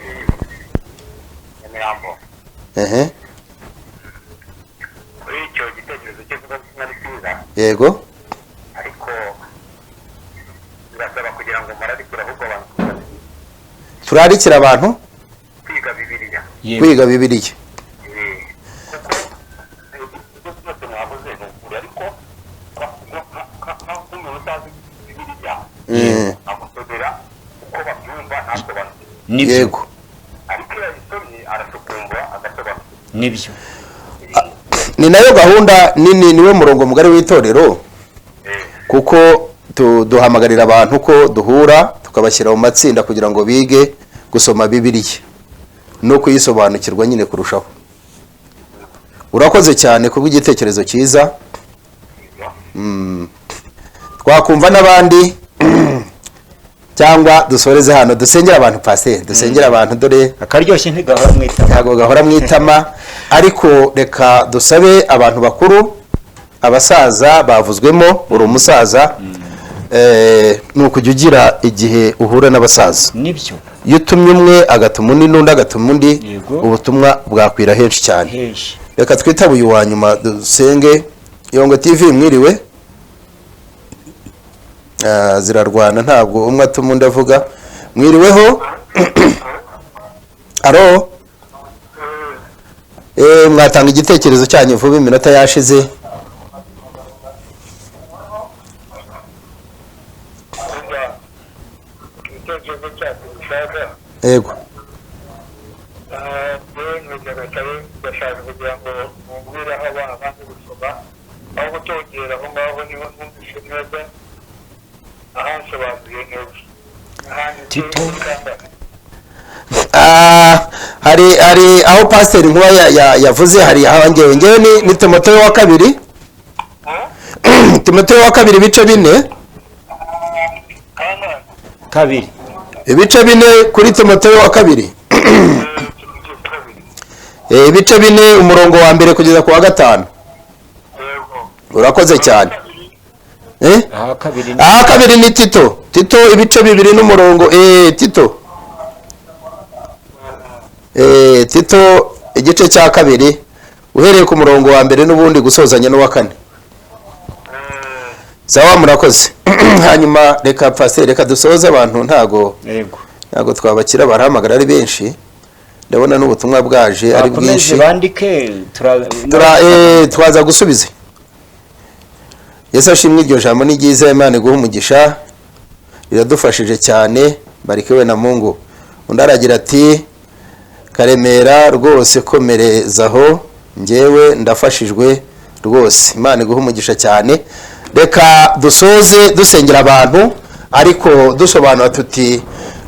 Nyamirambo. Ehe. Kuri icyo gitekerezo cyo kuba ari cyiza. Yego. Ariko birasaba kugira ngo murarikire ahubwo abantu kwiga. Turarikira abantu Kwiga Bibiliya. Yego. Kwiga Bibiliya. Kuko ibyo byose mwavuze ni ukuri, ariko nk'umuntu utazi Bibiliya amusomera uko babyumva ntasobanukirwe. Nibyo. Yego. Ariko iyo yayisomye arashukumbura agasobanukirwa. Nibyo. Ni nayo gahunda nini, niwe murongo mugari w'itorero, kuko duhamagarira abantu ko duhura tukabashyira mu matsinda kugira ngo bige gusoma Bibiliya no kuyisobanukirwa nyine kurushaho. Urakoze cyane kubw'igitekerezo cyiza. Twakumva n'abandi cyangwa dusoreze hano, dusengera abantu. Pasiteri, dusengera abantu, dore Akaryoshye ntigahora mu itama. Ntabwo gahora mu itama, ariko reka dusabe abantu bakuru, abasaza bavuzwemo, uri umusaza, ni ukujya ugira igihe uhura n'abasaza. Nibyo. Iyo utumye umwe agatuma undi, n'undi agatuma undi, ubutumwa bwakwira henshi cyane. Henshi. Reka twitabe uyu wa nyuma dusenge. Yongwe TV, mwiriwe? Ah, zirarwana, ntabwo umwe atuma undi avuga. Mwiriweho? Aro, mwatanga igitekerezo cyanyu vuba, iminota yashize. Igitekerezo cyacu gishaka. Yego. Yewe, Nyagatare, ndashaka kugira ngo mumbwire aho abana banze gusoma, aho gutongera aho ngaho niho numvise neza, ahansobanuye neza ahandi. Tito. Ah, hari aho Pasiteri Nkuba yavuze, hari aho ngewe ni Timoteyo wa kabiri, Timoteyo wa kabiri ibice 4. Kabiri. Ibice 4 kuri Timoteyo wa kabiri, ibice 4, umurongo wa mbere kugeza ku wa gatanu. Urakoze cyane. Aha kabiri ni Aha kabiri ni Tito, Tito ibice 2 n'umurongo, Tito, Tito igice cya kabiri, uhereye ku murongo wa mbere n'ubundi gusozanya n'uwa kane. Sawa, murakoze. Hanyuma reka, pasiteri, reka dusoze abantu ntago ntago twabakira, barahamagara ari benshi, ndabona n'ubutumwa bwaje ari Bakomeze bwinshi. bandike Twaza gusubiza. Yesu ashimwe, iryo jambo ni ryiza, Imana iguhe umugisha, riradufashije cyane, barikiwe na Mungu. Undi aragira ati: "Karemera rwose komerezaho, njyewe ndafashijwe rwose, Imana iguhe umugisha cyane." Reka dusoze dusengera abantu, ariko dusobanura tuti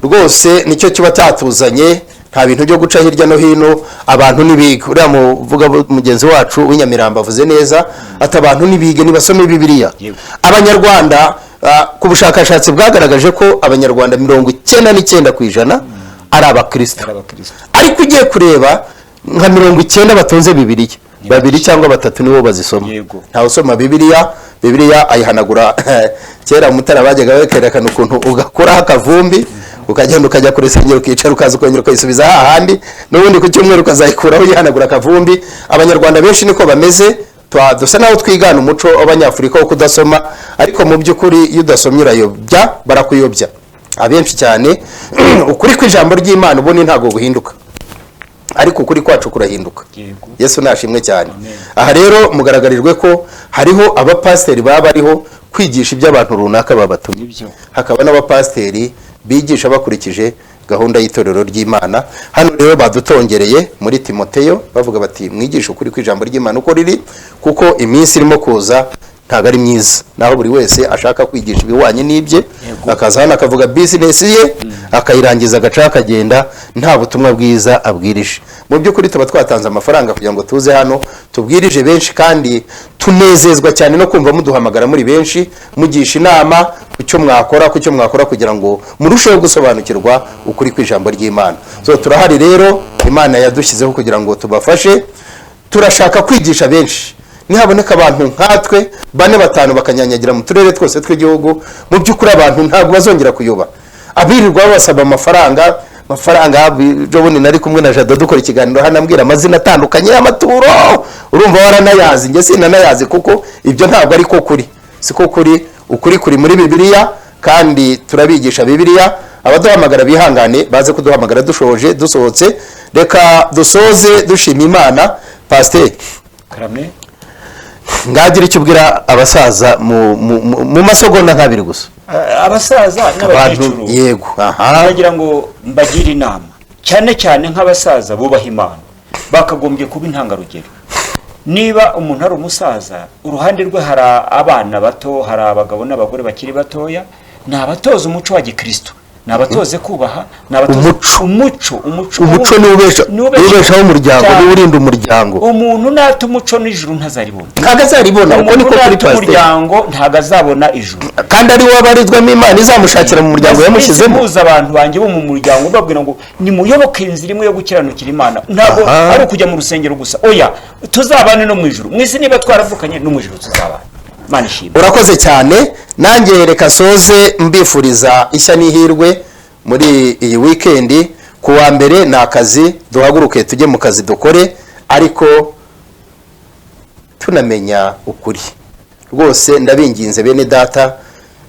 rwose nicyo kiba cyatuzanye, nta bintu byo guca hirya no hino. Abantu nibiga, uriya muvuga mugenzi wacu w'inyamirambo avuze neza ati abantu nibige, nibasome Bibiliya. Abanyarwanda, ku bushakashatsi bwagaragaje ko Abanyarwanda 99% ari Abakristo. Ari Abakristo. Ariko ugiye kureba nka 90 batunze Bibiliya, babiri cyangwa batatu nibo bazisoma. Ntawe usoma Bibiliya. Bibiliya ayihanagura. Kera Mutara bajyaga bekerekana ukuntu ugakuraho akavumbi, ukagenda ukajya ku rusengero ukicara, ukaza ukongera ukayisubiza hahandi, n'ubundi ku cyumweru ukazayikuraho uyihanagura akavumbi. Abanyarwanda benshi niko bameze. Dusa naho twigana umuco w'Abanyafurika wo kudasoma, ariko mu by'ukuri iyo udasomye urayobya, barakuyobya abenshi cyane. Ukuri kw'ijambo ry'Imana ubundi ntabwo guhinduka, ariko ukuri kwacu kurahinduka. Yesu nashimwe cyane. Aha rero mugaragarijwe ko hariho abapasiteri baba bariho kwigisha ibyo abantu runaka babatumye, hakaba n'abapasiteri bigisha bakurikije gahunda y'itorero ry'Imana. Hano rero badutongereye muri Timoteyo, bavuga bati mwigishe ukuri kw'ijambo ry'Imana uko riri, kuko iminsi irimo kuza. Ntabwo ari myiza, naho buri wese ashaka kwigisha ibihwanye n'ibye, akaza hano akavuga bizinesi ye, akayirangiza, agaca akagenda, nta butumwa bwiza abwirije. Mu by'ukuri tuba twatanze amafaranga kugira ngo tuze hano tubwirije benshi, kandi tunezezwa cyane no kumva muduhamagara muri benshi, mugisha inama ku cyo mwakora kugira ngo murusheho gusobanukirwa ukuri kw'ijambo ry'Imana. So turahari rero, Imana yadushyizeho kugira ngo tubafashe. Turashaka kwigisha benshi. Nihaboneka abantu nkatwe bane, batanu, bakanyanyagira mu turere twose tw'igihugu, mu by'ukuri abantu ntabwo bazongera kuyoba. Abirirwa babasaba amafaranga, amafaranga. Ejo bundi nari kumwe na Jado dukora ikiganiro hano, ambwira amazina atandukanye y'amaturo. Urumva waranayazi, njye sinanayazi, kuko ibyo ntabwo ari ko kuri, siko kuri. Ukuri kuri muri Bibiliya, kandi turabigisha Bibiliya. Abaduhamagara bihangane, baze kuduhamagara dushoje, dusohotse. Reka dusoze dushima Imana. Pasiteri, Karame. ngagira icyo ubwira abasaza mu masegonda nk'abiri gusa. Abasaza Abantu n'abakecuru, yego, aha. Bagira ngo mbagire inama, cyane cyane nk'abasaza bubaha Imana, bakagombye kuba intangarugero. Niba umuntu ari umusaza, uruhande rwe hari abana bato, hari abagabo n'abagore bakiri batoya, ni abatoza umuco wa gikristo, ni abatoze kubaha, ni abatoze Umuco. Umuco, umuco. Umuco niwo niwo ubesha- ubeshaho umuryango, Cyane. niwo urinda umuryango. Umuntu nata umuco n'ijuru ntazaribona. Ntabwo azaribona, uko Umuntu niko kuri, nata pasiteri. umuryango ntabwo azabona ijuru. Kandi ari we abarizwamo, Imana izamushakira mu muryango yamushyizemo. Mpuza abantu banjye bo mu muryango, mbabwira ngo nimuyoboke inzira imwe yo gukiranukira Imana. Ntabwo ari ukujya mu rusengero gusa, oya, tuzabane no mu ijuru. Mu isi niba twaravukanye, no mu ijuru tuzabana. Imana ishimwe. Urakoze cyane. Nanjye reka soze mbifuriza ishya n'ihirwe muri iyi wikendi. Ku wa mbere ni akazi, duhaguruke tujye mu kazi dukore, ariko tunamenya ukuri. Rwose ndabinginze bene data,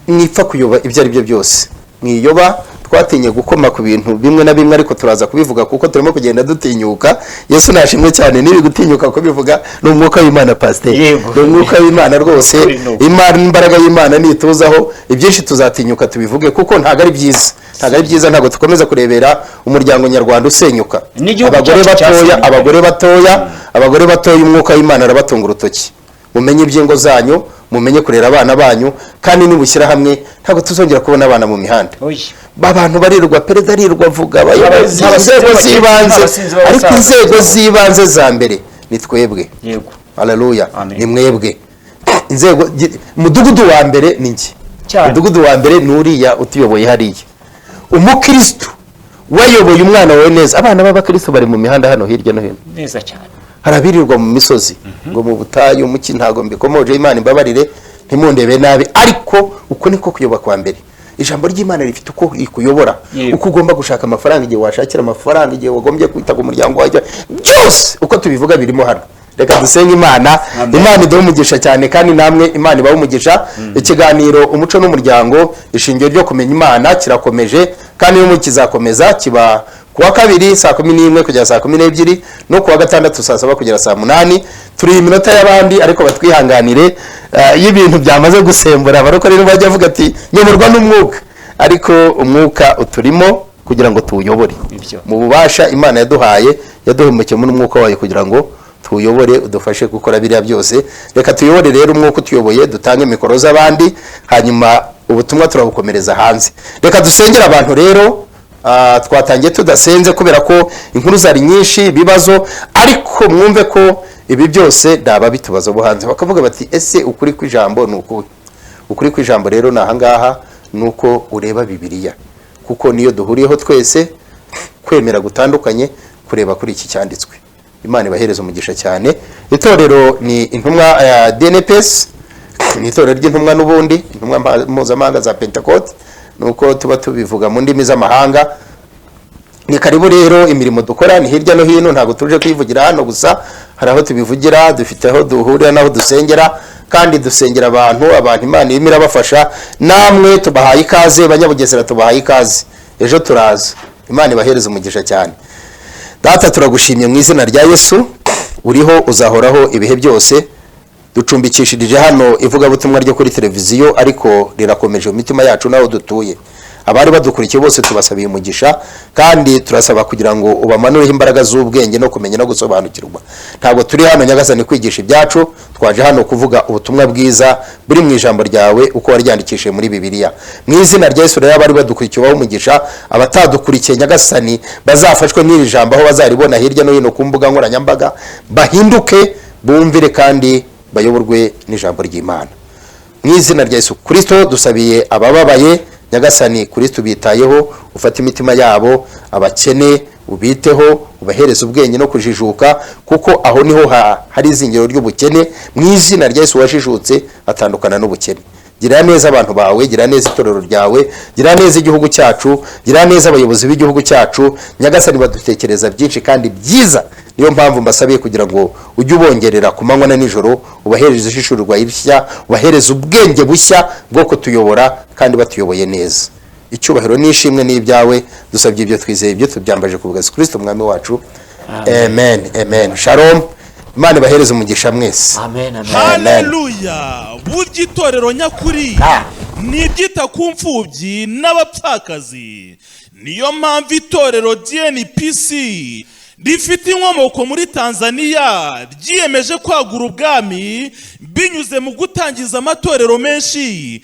mwipfa kuyoba ibyo ari byo byose, mwiyoba. Twatinye gukoma ku bintu bimwe na bimwe, ariko turaza kubivuga kuko turimo kugenda dutinyuka. Yesu nashimwe cyane. Nibi gutinyuka kubivuga ni umwuka w'Imana, pasiteri. Yego. Ni umwuka w'Imana rwose. Ukuri ni uko. Imana, imbaraga y'Imana nituzaho, ibyinshi tuzatinyuka tubivuge, kuko ntabwo ari byiza, ntabwo ari byiza. Ntabwo dukomeza kurebera umuryango nyarwanda usenyuka. N'igihugu Abagore cyacu batoya, cyasenyuka. abagore batoya, abagore batoya, umwuka w'Imana arabatunga urutoki. Mumenye iby'ingo zanyu, mumenye kurera abana banyu, kandi nibushyira hamwe ntabwo tuzongera kubona abana mu mihanda. Oya. Abantu barirwa, perezida arirwa avuga, abayobozi, Abasinzi inzego b'abakecuru, z'ibanze, abasinzi ariko b'abasaza. inzego z'ibanze za mbere ni twebwe. Yego. Haleluya. Amen. Ni mwebwe inzego. Umudugudu wa mbere ni njye. Cyane. Umudugudu wa mbere ni uriya utuyoboye hariya. Umukristo wayoboye umwana wawe neza. Abana b'abakristo bari mu mihanda hano hirya no hino. Neza cyane. Hari abirirwa mu misozi, ngo mu butayu muki. Ntabwo mbikomoje, Imana imbabarire, ntimundebe nabi, ariko uko niko kuyoba kwa mbere. Ijambo ry'Imana rifite uko ikuyobora, uko ugomba gushaka amafaranga, igihe washakira amafaranga, igihe wagombye kwita ku muryango wawe, byose uko tubivuga birimo hano. Reka dusenge Imana. Amen. Imana iduhe umugisha cyane, kandi namwe Imana ibahe umugisha. Ikiganiro Umuco n'Umuryango, ishingiro ryo kumenya Imana, kirakomeje kandi n'ubu kizakomeza. Kiba ku wa kabiri saa 11 kugera saa 12, no ku wa gatandatu saa 7 kugera saa 8. Turi iminota y'abandi, ariko batwihanganire. Iyo ibintu byamaze gusembura, abarokore rero bajya avuga ati nyoborwa n'umwuka, ariko umwuka uturimo kugira ngo tuwuyobore Nibyo. mu bubasha Imana yaduhaye. Yaduhumekeyemo n'umwuka wayo kugira ngo tuwuyobore, udufashe gukora biriya byose. Reka tuyobore rero umwuka utuyoboye, dutange mikoro z'abandi, hanyuma ubutumwa turabukomereza hanze. Reka dusengere abantu rero. Twatangiye tudasenze kubera ko inkuru zari nyinshi, ibibazo, ariko mwumve ko ibi byose ndaba bitubaza bo hanze, bakavuga bati ese ukuri kw'ijambo ni ukuhe? Ukuri kw'ijambo rero ni ahangaha, ni uko ureba Bibiliya, kuko niyo duhuriyeho twese. Kwemera gutandukanye kureba kuri iki cyanditswe. Imana ibahereza umugisha cyane. Itorero ni intumwa ya DNPS, ni itorero ry'intumwa n'ubundi, intumwa mpuzamahanga za Pentecote, nuko tuba tubivuga mu ndimi z'amahanga. Ni karibu rero. Imirimo dukora ni hirya no hino, ntabwo tuje kuyivugira hano gusa. Hari aho tubivugira, dufite aho duhurira n'aho dusengera, kandi dusengera abantu. Abantu Imana irimo irabafasha. Namwe tubahaye ikaze, Banyabugesera tubahaye ikaze, ejo turaza. Imana ibahereze umugisha cyane. Data, turagushimye mu izina rya Yesu. Uriho, uzahoraho ibihe byose. Ducumbikishirije hano ivugabutumwa ryo kuri televiziyo, ariko rirakomeje mu mitima yacu n'aho dutuye. Abari badukurikiye bose tubasabiye umugisha, kandi turasaba kugira ngo ubamanureho imbaraga z'ubwenge no kumenya no gusobanukirwa. Ntabwo turi hano, Nyagasani, kwigisha ibyacu. Twaje hano kuvuga ubutumwa bwiza buri mu ijambo ryawe uko waryandikishije muri Bibiliya. Mu izina rya Yesu rero, abari badukurikiye ubahe umugisha. Abatadukurikiye, Nyagasani, bazafashwe n'iri jambo aho bazaribona hirya no hino ku mbuga nkoranyambaga, bahinduke, bumvire kandi bayoborwe n'ijambo ry'Imana. Mu izina rya Yesu Kirisito, dusabiye abababaye. Nyagasani Kirisito, ubitayeho, ufate imitima yabo. Abakene ubiteho, ubahereze ubwenge no kujijuka, kuko aho niho hari izingiro ry'ubukene. Mu izina rya Yesu, wajijutse atandukana n'ubukene. Gira neza abantu bawe, gira neza itorero ryawe, gira neza igihugu cyacu, gira neza abayobozi b'igihugu cyacu. Nyagasani, badutekereza byinshi kandi byiza. Niyo mpamvu mbasabiye kugira ngo ujye ubongerera ku manywa na nijoro, ubahereze ihishurirwa rishya, ubahereze ubwenge bushya bwo kutuyobora kandi batuyoboye neza. Icyubahiro n'ishimwe ni ibyawe. Dusabye ibyo twizeye, ibyo tubyambaje ku bwa Yesu Kirisito Umwami wacu. Amen, amen. Shalom, Imana ibahereze umugisha mwese. Amen, amen. Haleluya! Burya itorero nyakuri ni iryita ku mfubyi n'abapfakazi. Niyo mpamvu itorero DNPC rifite inkomoko muri Tanzania ryiyemeje kwagura ubwami binyuze mu gutangiza amatorero menshi.